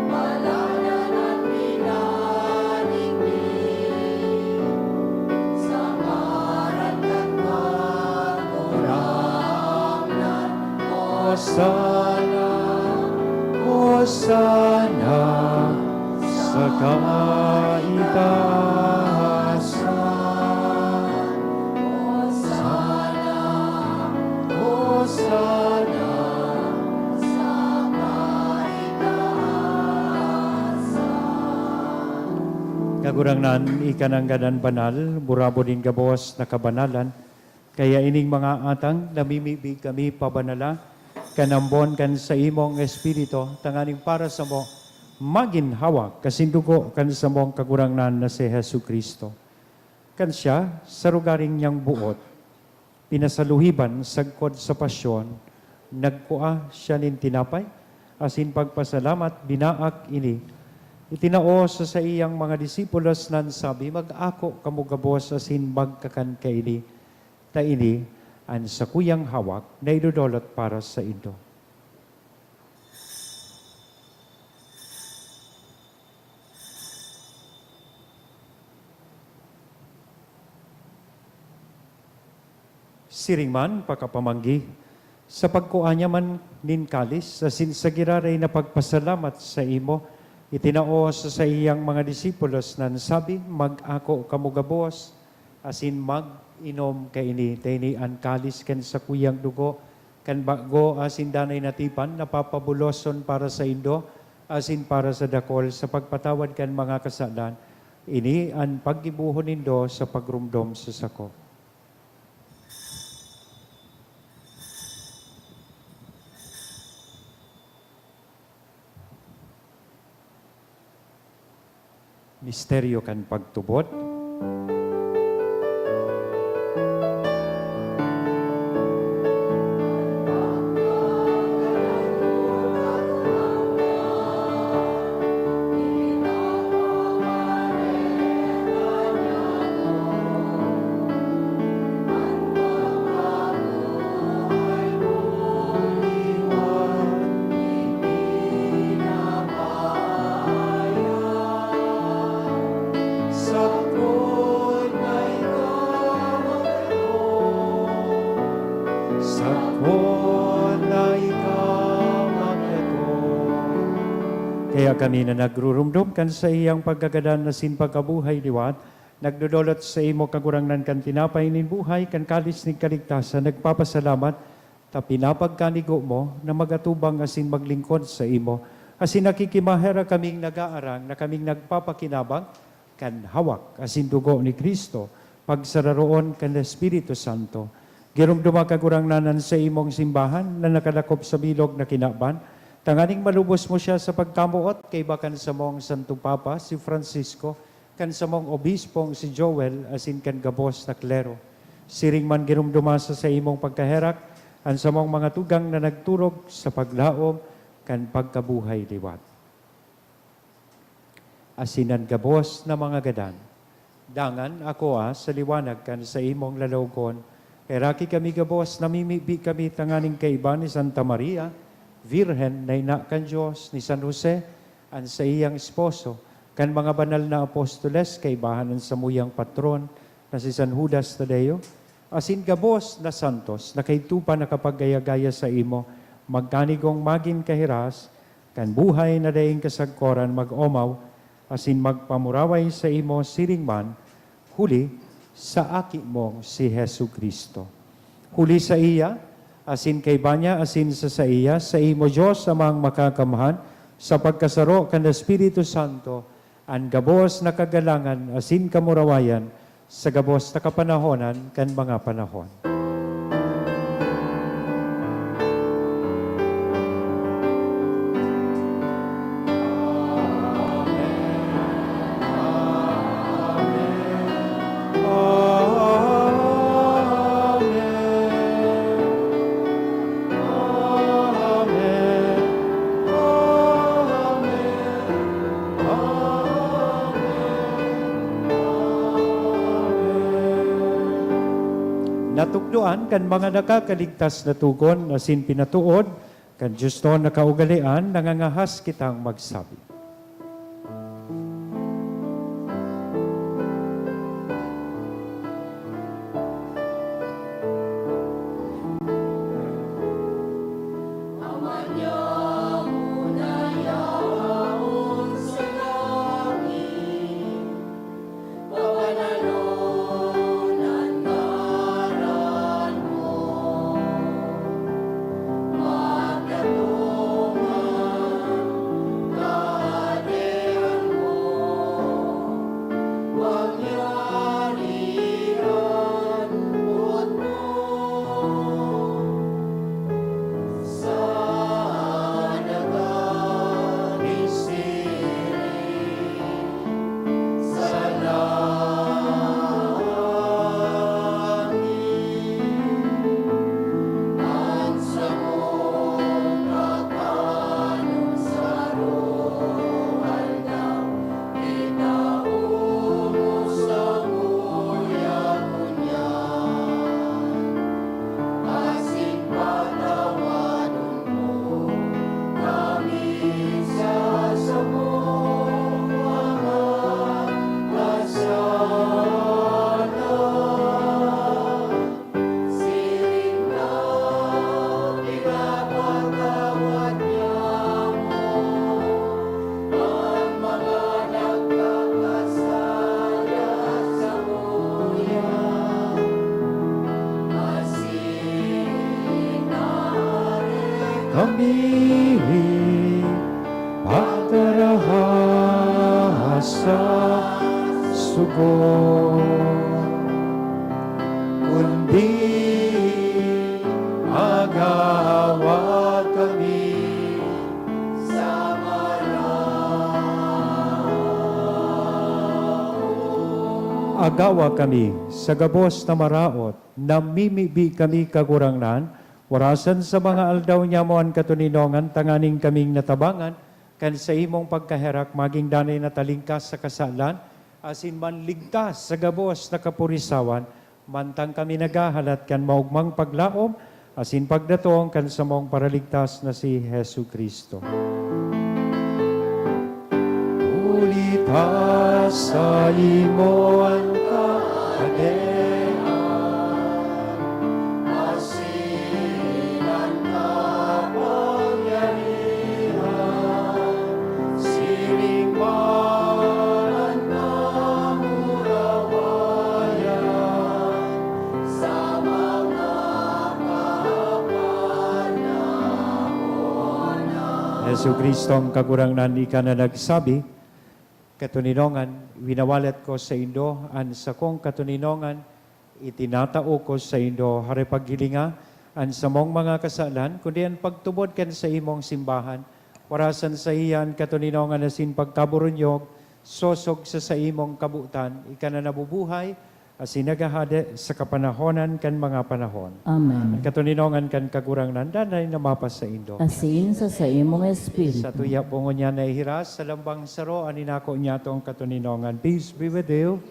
Maladan an pinaligid sa ngaran kan Kagurangnan. Hosana, Hosana sa kaitaasan. Hosana, Hosana sa kaitaasan. Kagurangnan, ika nanggad an banal, burabod nin gabos na kabanalan. Kaya ining mga atang, namimibi kami pabanala kan ambon kan saimong Espiritu, tanganing para samo magin hawak asin dugo kan samong Kagurangnan na si Jesu-Cristo. Kan siya, sa rogaring niyang boot, pinasaluhiban sagkod sa pasyon, nagkua siya nin tinapay, asin pagpasalamat, binaak ini, itinao sa saiyang mga disipulos, nan sabi, "Mag-ako kamo gabos asin magkakan kaini, ta ini an sakuyang hawak na idodolot para saindo." Siring man, pakapamanggi, sa pagkua niya man nin kalis, asin sa giraray na pagpasalamat saimo, itinao sa saiyang mga disipulos, nan sabi, "Mag-ako kamo gabos, asin mag-inom kaini, ta ini an kalis kan sakuyang dugo kan bago asin danay na tipan, na papabuloson para saindo asin para sa dakol sa pagpatawad kan mga kasalan. Ini an paggibohon nindo sa pagromdom sa sako." Misteryo kan pagtubod. Sakon na ikaw maglato. Kaya kami na nagrurumdom kan saiyang pagkagadan asin pagkabuhay liwat, nagdodolot saimo, Kagurangnan, kan tinapay nin buhay, kan kalis nin kaligtasan, nagpapasalamat ta pinapagkanigo mo na mag-atubang asin maglingkod saimo, asin nakikimaherak kaming nag-aarang na kaming nagpapakinabang kan hawak asin dugo ni Cristo, pagsararoon kan Espiritu Santo. Giromdoma, Kagurangnan, an saimong simbahan na nakadakop sa bilog na kinaban, tanganing malubos mo siya sa pagkamoot kaiba kan samong Santong Papa, si Francisco, kan samong obispong si Joel, asin kan gabos na klero. Siring man giromdoma sa saimong pagkaherak An samong mga tugang na nagturog sa paglaom kan pagkabuhay liwat. Asin an gabos na mga gadan, dangan akoa sa liwanag kan saimong lalawogon. Heraki kami gabos, namimibi kami tanganing kaiba ni Santa Maria, Birhen na ina kan Dios, ni San Jose, an saiyang esposo, kan mga banal na apostoles, kaibahan an samuyang patron na si San Judas Tadeo, asin gabos na santos na kaidto pa nakapagaya-gaya saimo, magkanigong magin kahiras kan buhay na daing kasagkoran, mag-omaw asin magpamuraway saimo siring man, huli sa Aki mong si Jesu-Cristo. Huli saiya, asin kaiba niya, asin sa saiya, saimo, Dios Amang Makakamhan, sa pagkasaro kan Espiritu Santo, an gabos na kagalangan asin kamurawayan sa gabos na kapanahonan kan mga panahon. Natukdoan kan mga nakakaligtas na togon asin pinatood kan diosnon na kaugalean, nangangahas kitang magsabi. Kami pagkaraha sa sugo, kundi agawa kami sa maraot. Agawa kami sa gabos na maraot, namimibi kami, Kagurangnan, warasan sa mga aldaw nyamo an katoninongan, tanganing kaming natabangan kan saimong pagkaherak, maging danay na talingkas sa kasalan, asin manligtas sa gabos na kapurisawan, mantang kami naghahalat kan maogmang paglaom asin pagdatong kan samong Paraligtas na si Jesu-Cristo. Huli ta saimo an kahadean, asin an kapangyarihan, siring man an kamurawayan, sa mga kapanahonan. Jesu-Cristo, an Kagurangnan, ika na nagsabi, "Katoninongan, winawalat ko saindo an sakong katoninongan, itinatao ko saindo." Hare paghilinga an samong mga kasalan, kundi an pagtubod kan saimong simbahan. Warasan saiya an katoninongan asin pagkaburunyog, sosog sa saimong kabotan, ika na nabubuhay, Asin naghahade sa kapanahonan kan mga panahon. Amen. An katoninongan kan Kagurangnan danay na mapasaindo. Asin sa saimong espiritu. Satuya po ngunyan naihiras sa lambang saro an inako niyatong katoninongan. Peace be with you.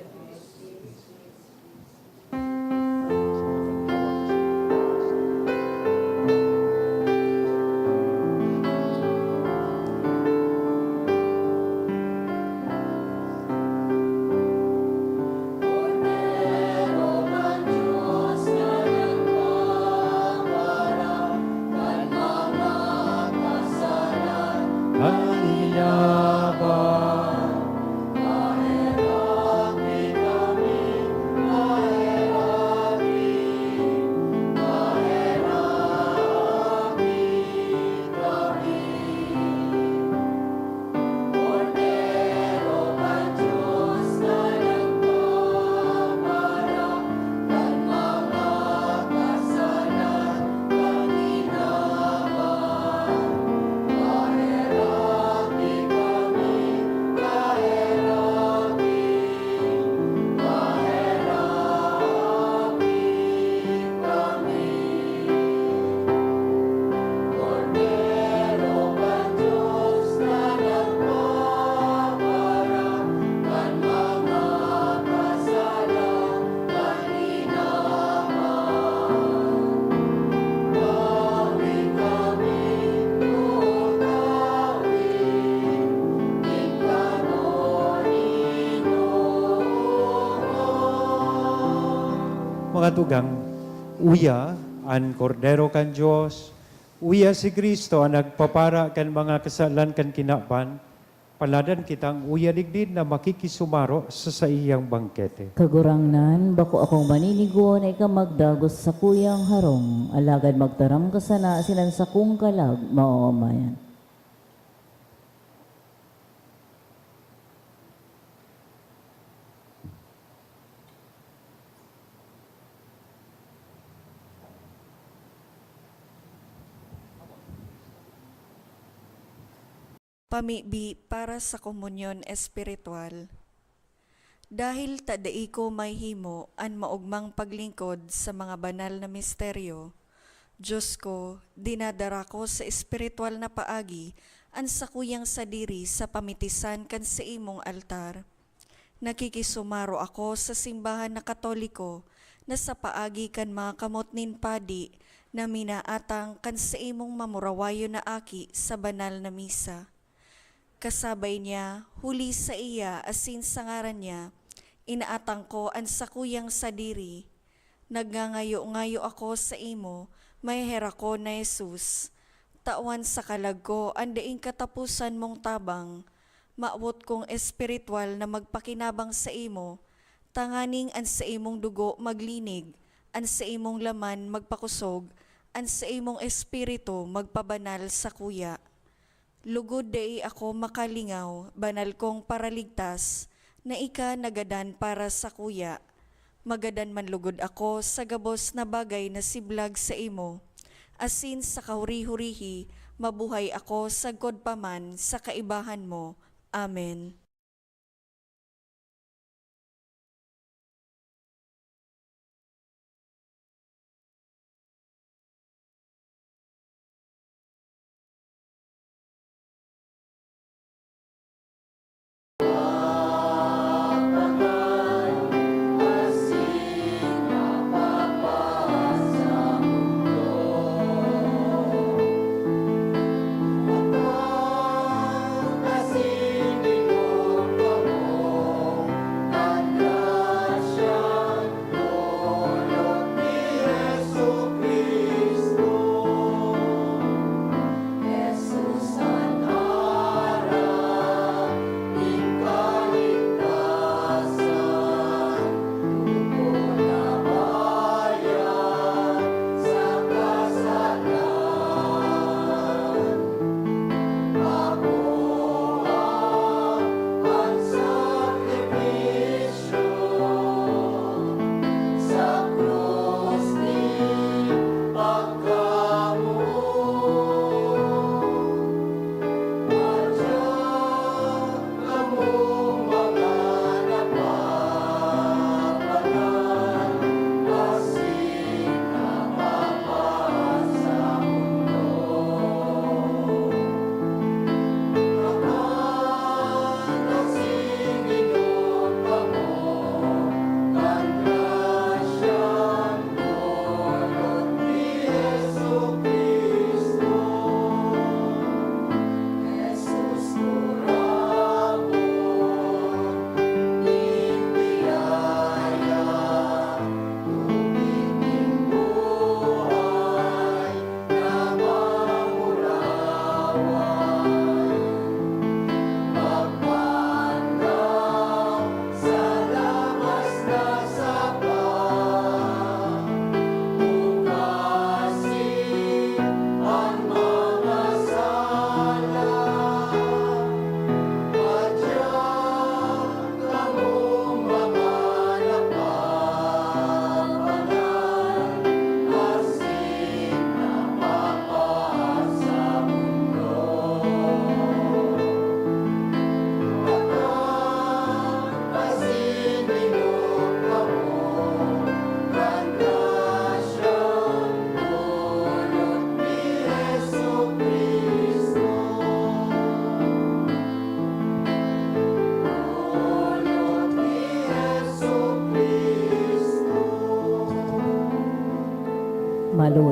Mga tugang, uya an Kordero kan Dios, uya si Cristo an nagpapara kan mga kasalan kan kinaban, paladan kitang uya digdi na makikisumaro sa saiyang bangkete. Kagurangnan, bako akong maninigo na ika magdagos sa kuyang harong, alagad magtaram ka sana sinan sakong kalag maomayan. Pamibi para sa komunyon espiritual. Dahil ta dai ko mahimo an maogmang paglingkod sa mga banal na misteryo, Diyos ko, dinadara ko sa espiritual na paagi an sakuyang sadiri sa pamitisan kan saimong altar. Nakikisumaro ako sa simbahan na Katoliko na sa paagi kan mga kamot nin padi na minaatang kan saimong mamurawayon na aki sa banal na misa. Kasabay niya, huli sa iya asin sa ngaran niya, inaatang ko an sakuyang sadiri. Nagngangayo-ngayo ako saimo, maheherakon na Jesus. Tawan sa kalag ko an daing kataposan mong tabang. Mawot kong espiritual na magpakinabang saimo, tanganing an saimong dugo maglinig, an saimong laman magpakosog, an saimong espiritu magpabanal sakuya. Lugod dai ako makalingaw, banal kong Paraligtas, na ika nagadan para sakuya. Magadan man lugod ako sa gabos na bagay na siblag saimo, asin sa kahuri-hurihi mabuhay ako sagkod pa man sa kaibahan mo. Amen.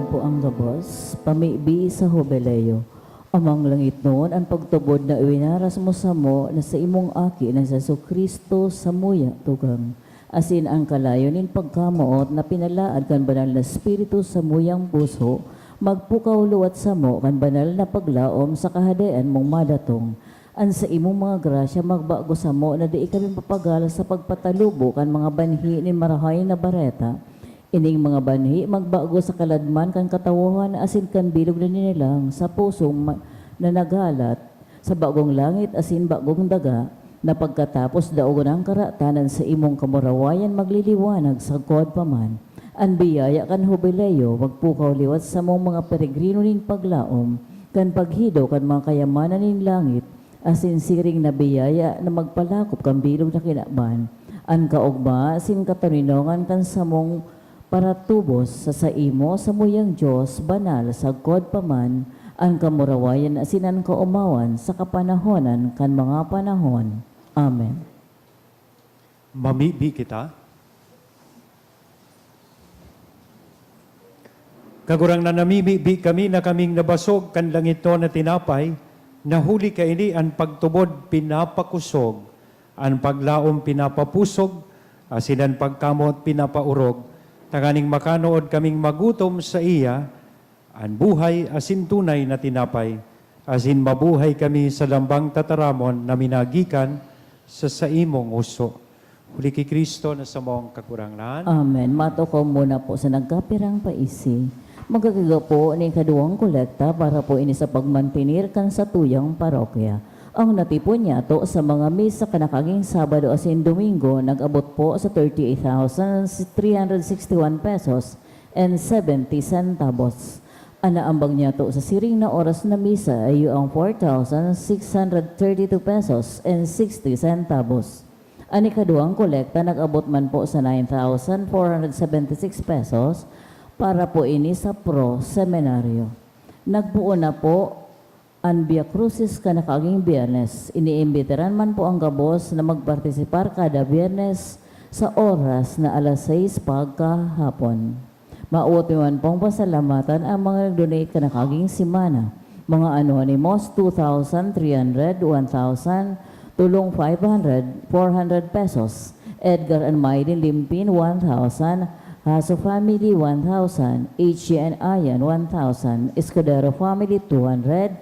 Po ang gabos, pamibi sa Jubileo. Amang langitnon, an pagtubod na iwinaras mo samo na sa imong Aki na si Jesu-Cristo samuya tugang, asin an kalayo nin pagkamoot na pinalaad kan Banal na Espiritu samuyang puso, magpukaw liwat samo kan banal na paglaom sa Kahadean mong madatong. An saimong mga grasya magbago samo na dai kami mapagal sa pagpatalubo kan mga banhi nin Marahay na Bareta. Ining mga banhi magbago sa kaladman kan katawohan asin kan bilog na nilalang sa pusong ma-, na nagalat sa bagong langit asin bagong daga, na pagkatapos daogon an karatan na sa imong kamurawayan magliliwanag sagkod pa man. An biyaya kan Jubileo magpukaw liwat samong mga peregrino nin paglaom kan paghido kan mga kayamanan nin langit, asin siring na biyaya na magpalakop kan bilog na kinaban, an kaogma asin katoninongan kan samong paratubos sa saimo, samuyang Dios, banal sagkod pa man an kamurawayan asin an kaomawan sa kapanahonan kan mga panahon. Amen. Mamibi kita. Kagurangnan, namimibi kami na kaming nabasog kan langitnon na tinapay, na huli kaini an pagtubod pinapakosog, an paglaom pinapapusog, asin an pagkamoot pinapaorog, tanganing makanood kaming magutom saiya, an buhay asin tunay na tinapay, asin mabuhay kami sa lambang tataramon na minagikan sa saimong huso. Huli ki Cristo na samong Kagurangnan. Amen. Matukaw muna po sa nagkapirang paisi. Magkakaigwa po nin ikaduwang kolekta para po ini sa pagmantenir kan satuyang parokya. Ang natipon niyato sa mga misa kan nakaaging Sabado asin Domingo nag-abot po sa thirty-eight thousand three hundred sixty-one pesos and seventy centavos. An naambag niyato sa siring na oras na misa iyo ang four thousand six hundred thirty-two pesos and sixty centavos. An ikaduwang kolekta nag-abot man po sa nine thousand four hundred seventy-six pesos para po ini sa Pro Seminario. Nagpoon na po an Via Crucis kan nakaaging Biyernes. Iniimbitaran man po ang gabos na magpartisipar kada Biyernes sa oras na alas sais pagkahapon. Maot mi man pong pasalamatan ang mga nag-donate kan nakaaging semana. Mga anonymous, two thousand three hundred, one thousand, Tulong, five hundred, four hundred pesos. Edgar and Mylene Limpin, one thousand. Haso family, one thousand. H G and Ian, one thousand. Escudero family, two hundred.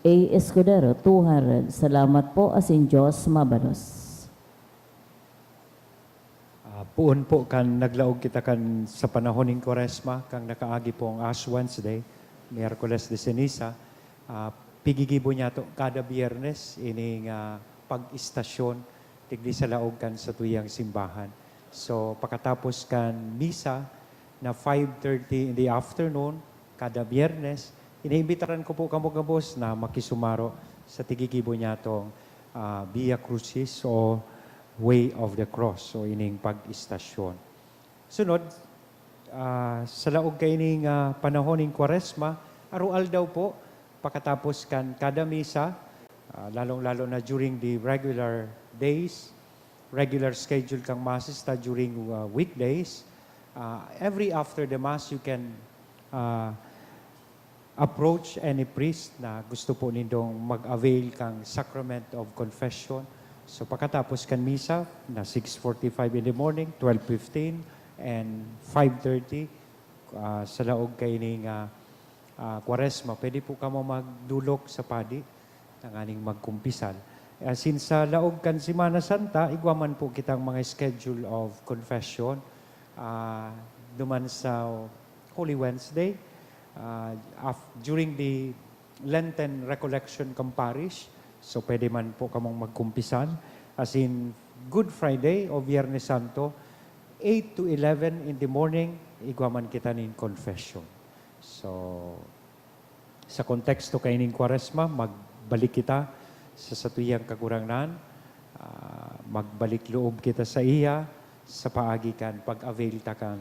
A Escudero, two hundred. Salamat po, asin Diyos mabalos. Ah, poon po kan naglaog kita kan sa panahon nin Kwaresma, kan nakaagi pong Ash Wednesday, Miyerkules de Ceniza, ah, pigigibo niyato kada Biyernes ining, ah, pag-istasyon digdi sa laog kan satuyang simbahan. So, pakatapos kan misa na five thirty in the afternoon, kada Biyernes, iniimbitaran ko po kamo gabos na makisumaro sa tigigibo niyatong, ah, Via Crucis o Way of the Cross o ining pag-istasyon. Sunod, ah, sa laog kaining, ah, panahon nin Kwaresma, aroaldaw po, pakatapos kan kada misa, ah, lalong-lalo na during the regular days, regular schedule kang masses ta during, ah, weekdays, ah, every after the mass, you can, ah, approach any priest na gusto po nindong mag-avail kang Sacrament of Confession. So, pakatapos kan misa, na six forty-five in the morning, twelve fifteen, and five thirty, ah, sa laog kaining, ah, ah, Kwaresma, pwede po kamo magdulok sa padi tanganing magkumpisal. Ah, since sa laog kan Semana Santa, igwa man po kitang mga schedule of confession, ah, duman sa Holy Wednesday, ah, af-, during the Lenten Recollection kan parish, so pwede man po kamong magkumpisal. As in, Good Friday o Biyernes Santo, eight to eleven in the morning, igwa man kita nin confession. So, sa konteksto kaining Kwaresma, magbalik kita sa satuyang Kagurangnan, ah, magbalik loob kita sa iya sa paagi kan pag-avail ta kan,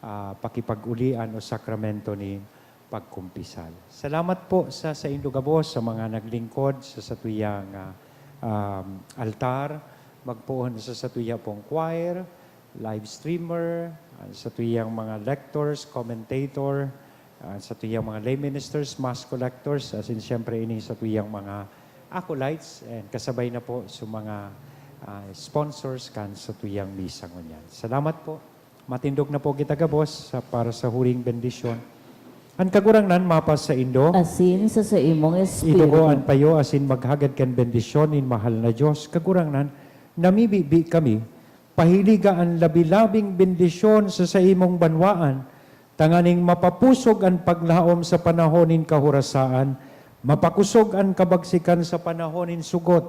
ah, pakipag-ulian o sakramento nin pagkumpisal. Salamat po sa saindo gabos, sa mga naglingkod sa satuyang, ah, um, altar, magpoon sa satuya pong choir, live streamer, ang satuyang mga lectors, commentator, ah, satuyang mga lay ministers, mass collectors, asin siyempre ini satuyang mga acolytes, and kasabay na po sa mga, ah, sponsors kan satuyang misa ngunyan. Salamat po. Matindog na po kita gabos sa, para sa huring bendisyon. An Kagurangnan mapasaindo. Asin sa saimong espiritu. Idugo an payo asin maghagad kan bendisyon nin mahal na Dios. Kagurangnan, namibibi kami, pahiliga an labi-labing bendisyon sa saimong banwaan, tanganing mapapusog an paglaom sa panahon nin kahorasaan, mapakosog an kabagsikan sa panahon nin sugot,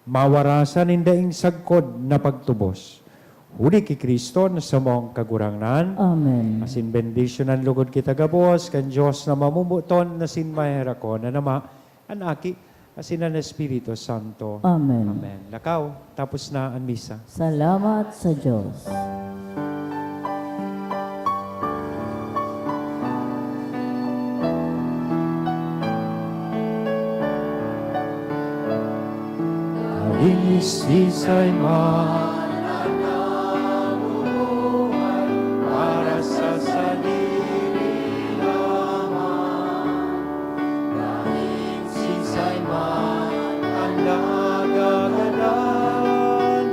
mawarasan nin daing sagkod na pagtubos. Huli ki Cristo na samong Kagurangnan. Amen. Asin bendisyonan lugod kita gabos kan Dios na mamomoton na sin maherakon na Ama, an Aki, asin an Espiritu Santo. Amen. Amen. Lakaw, tapos na an misa. Salamat sa Dios. Nagin isisay man an nabubuhay para sa sadiri lamang. Nagin isisay man an nagagadan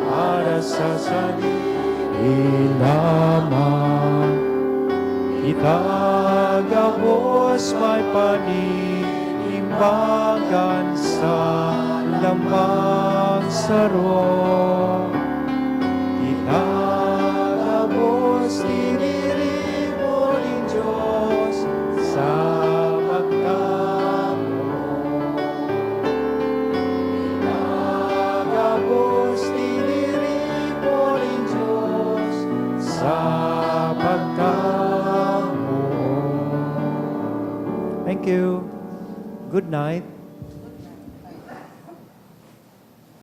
para sa sadiri lamang. Kita gabos may paninibagan sa lambang saro. Kita gabos tiniripo nin Dios sa pagkamoot. Kita gabos tiniripo nin Dios sa pagkamoot. Thank you. Good night.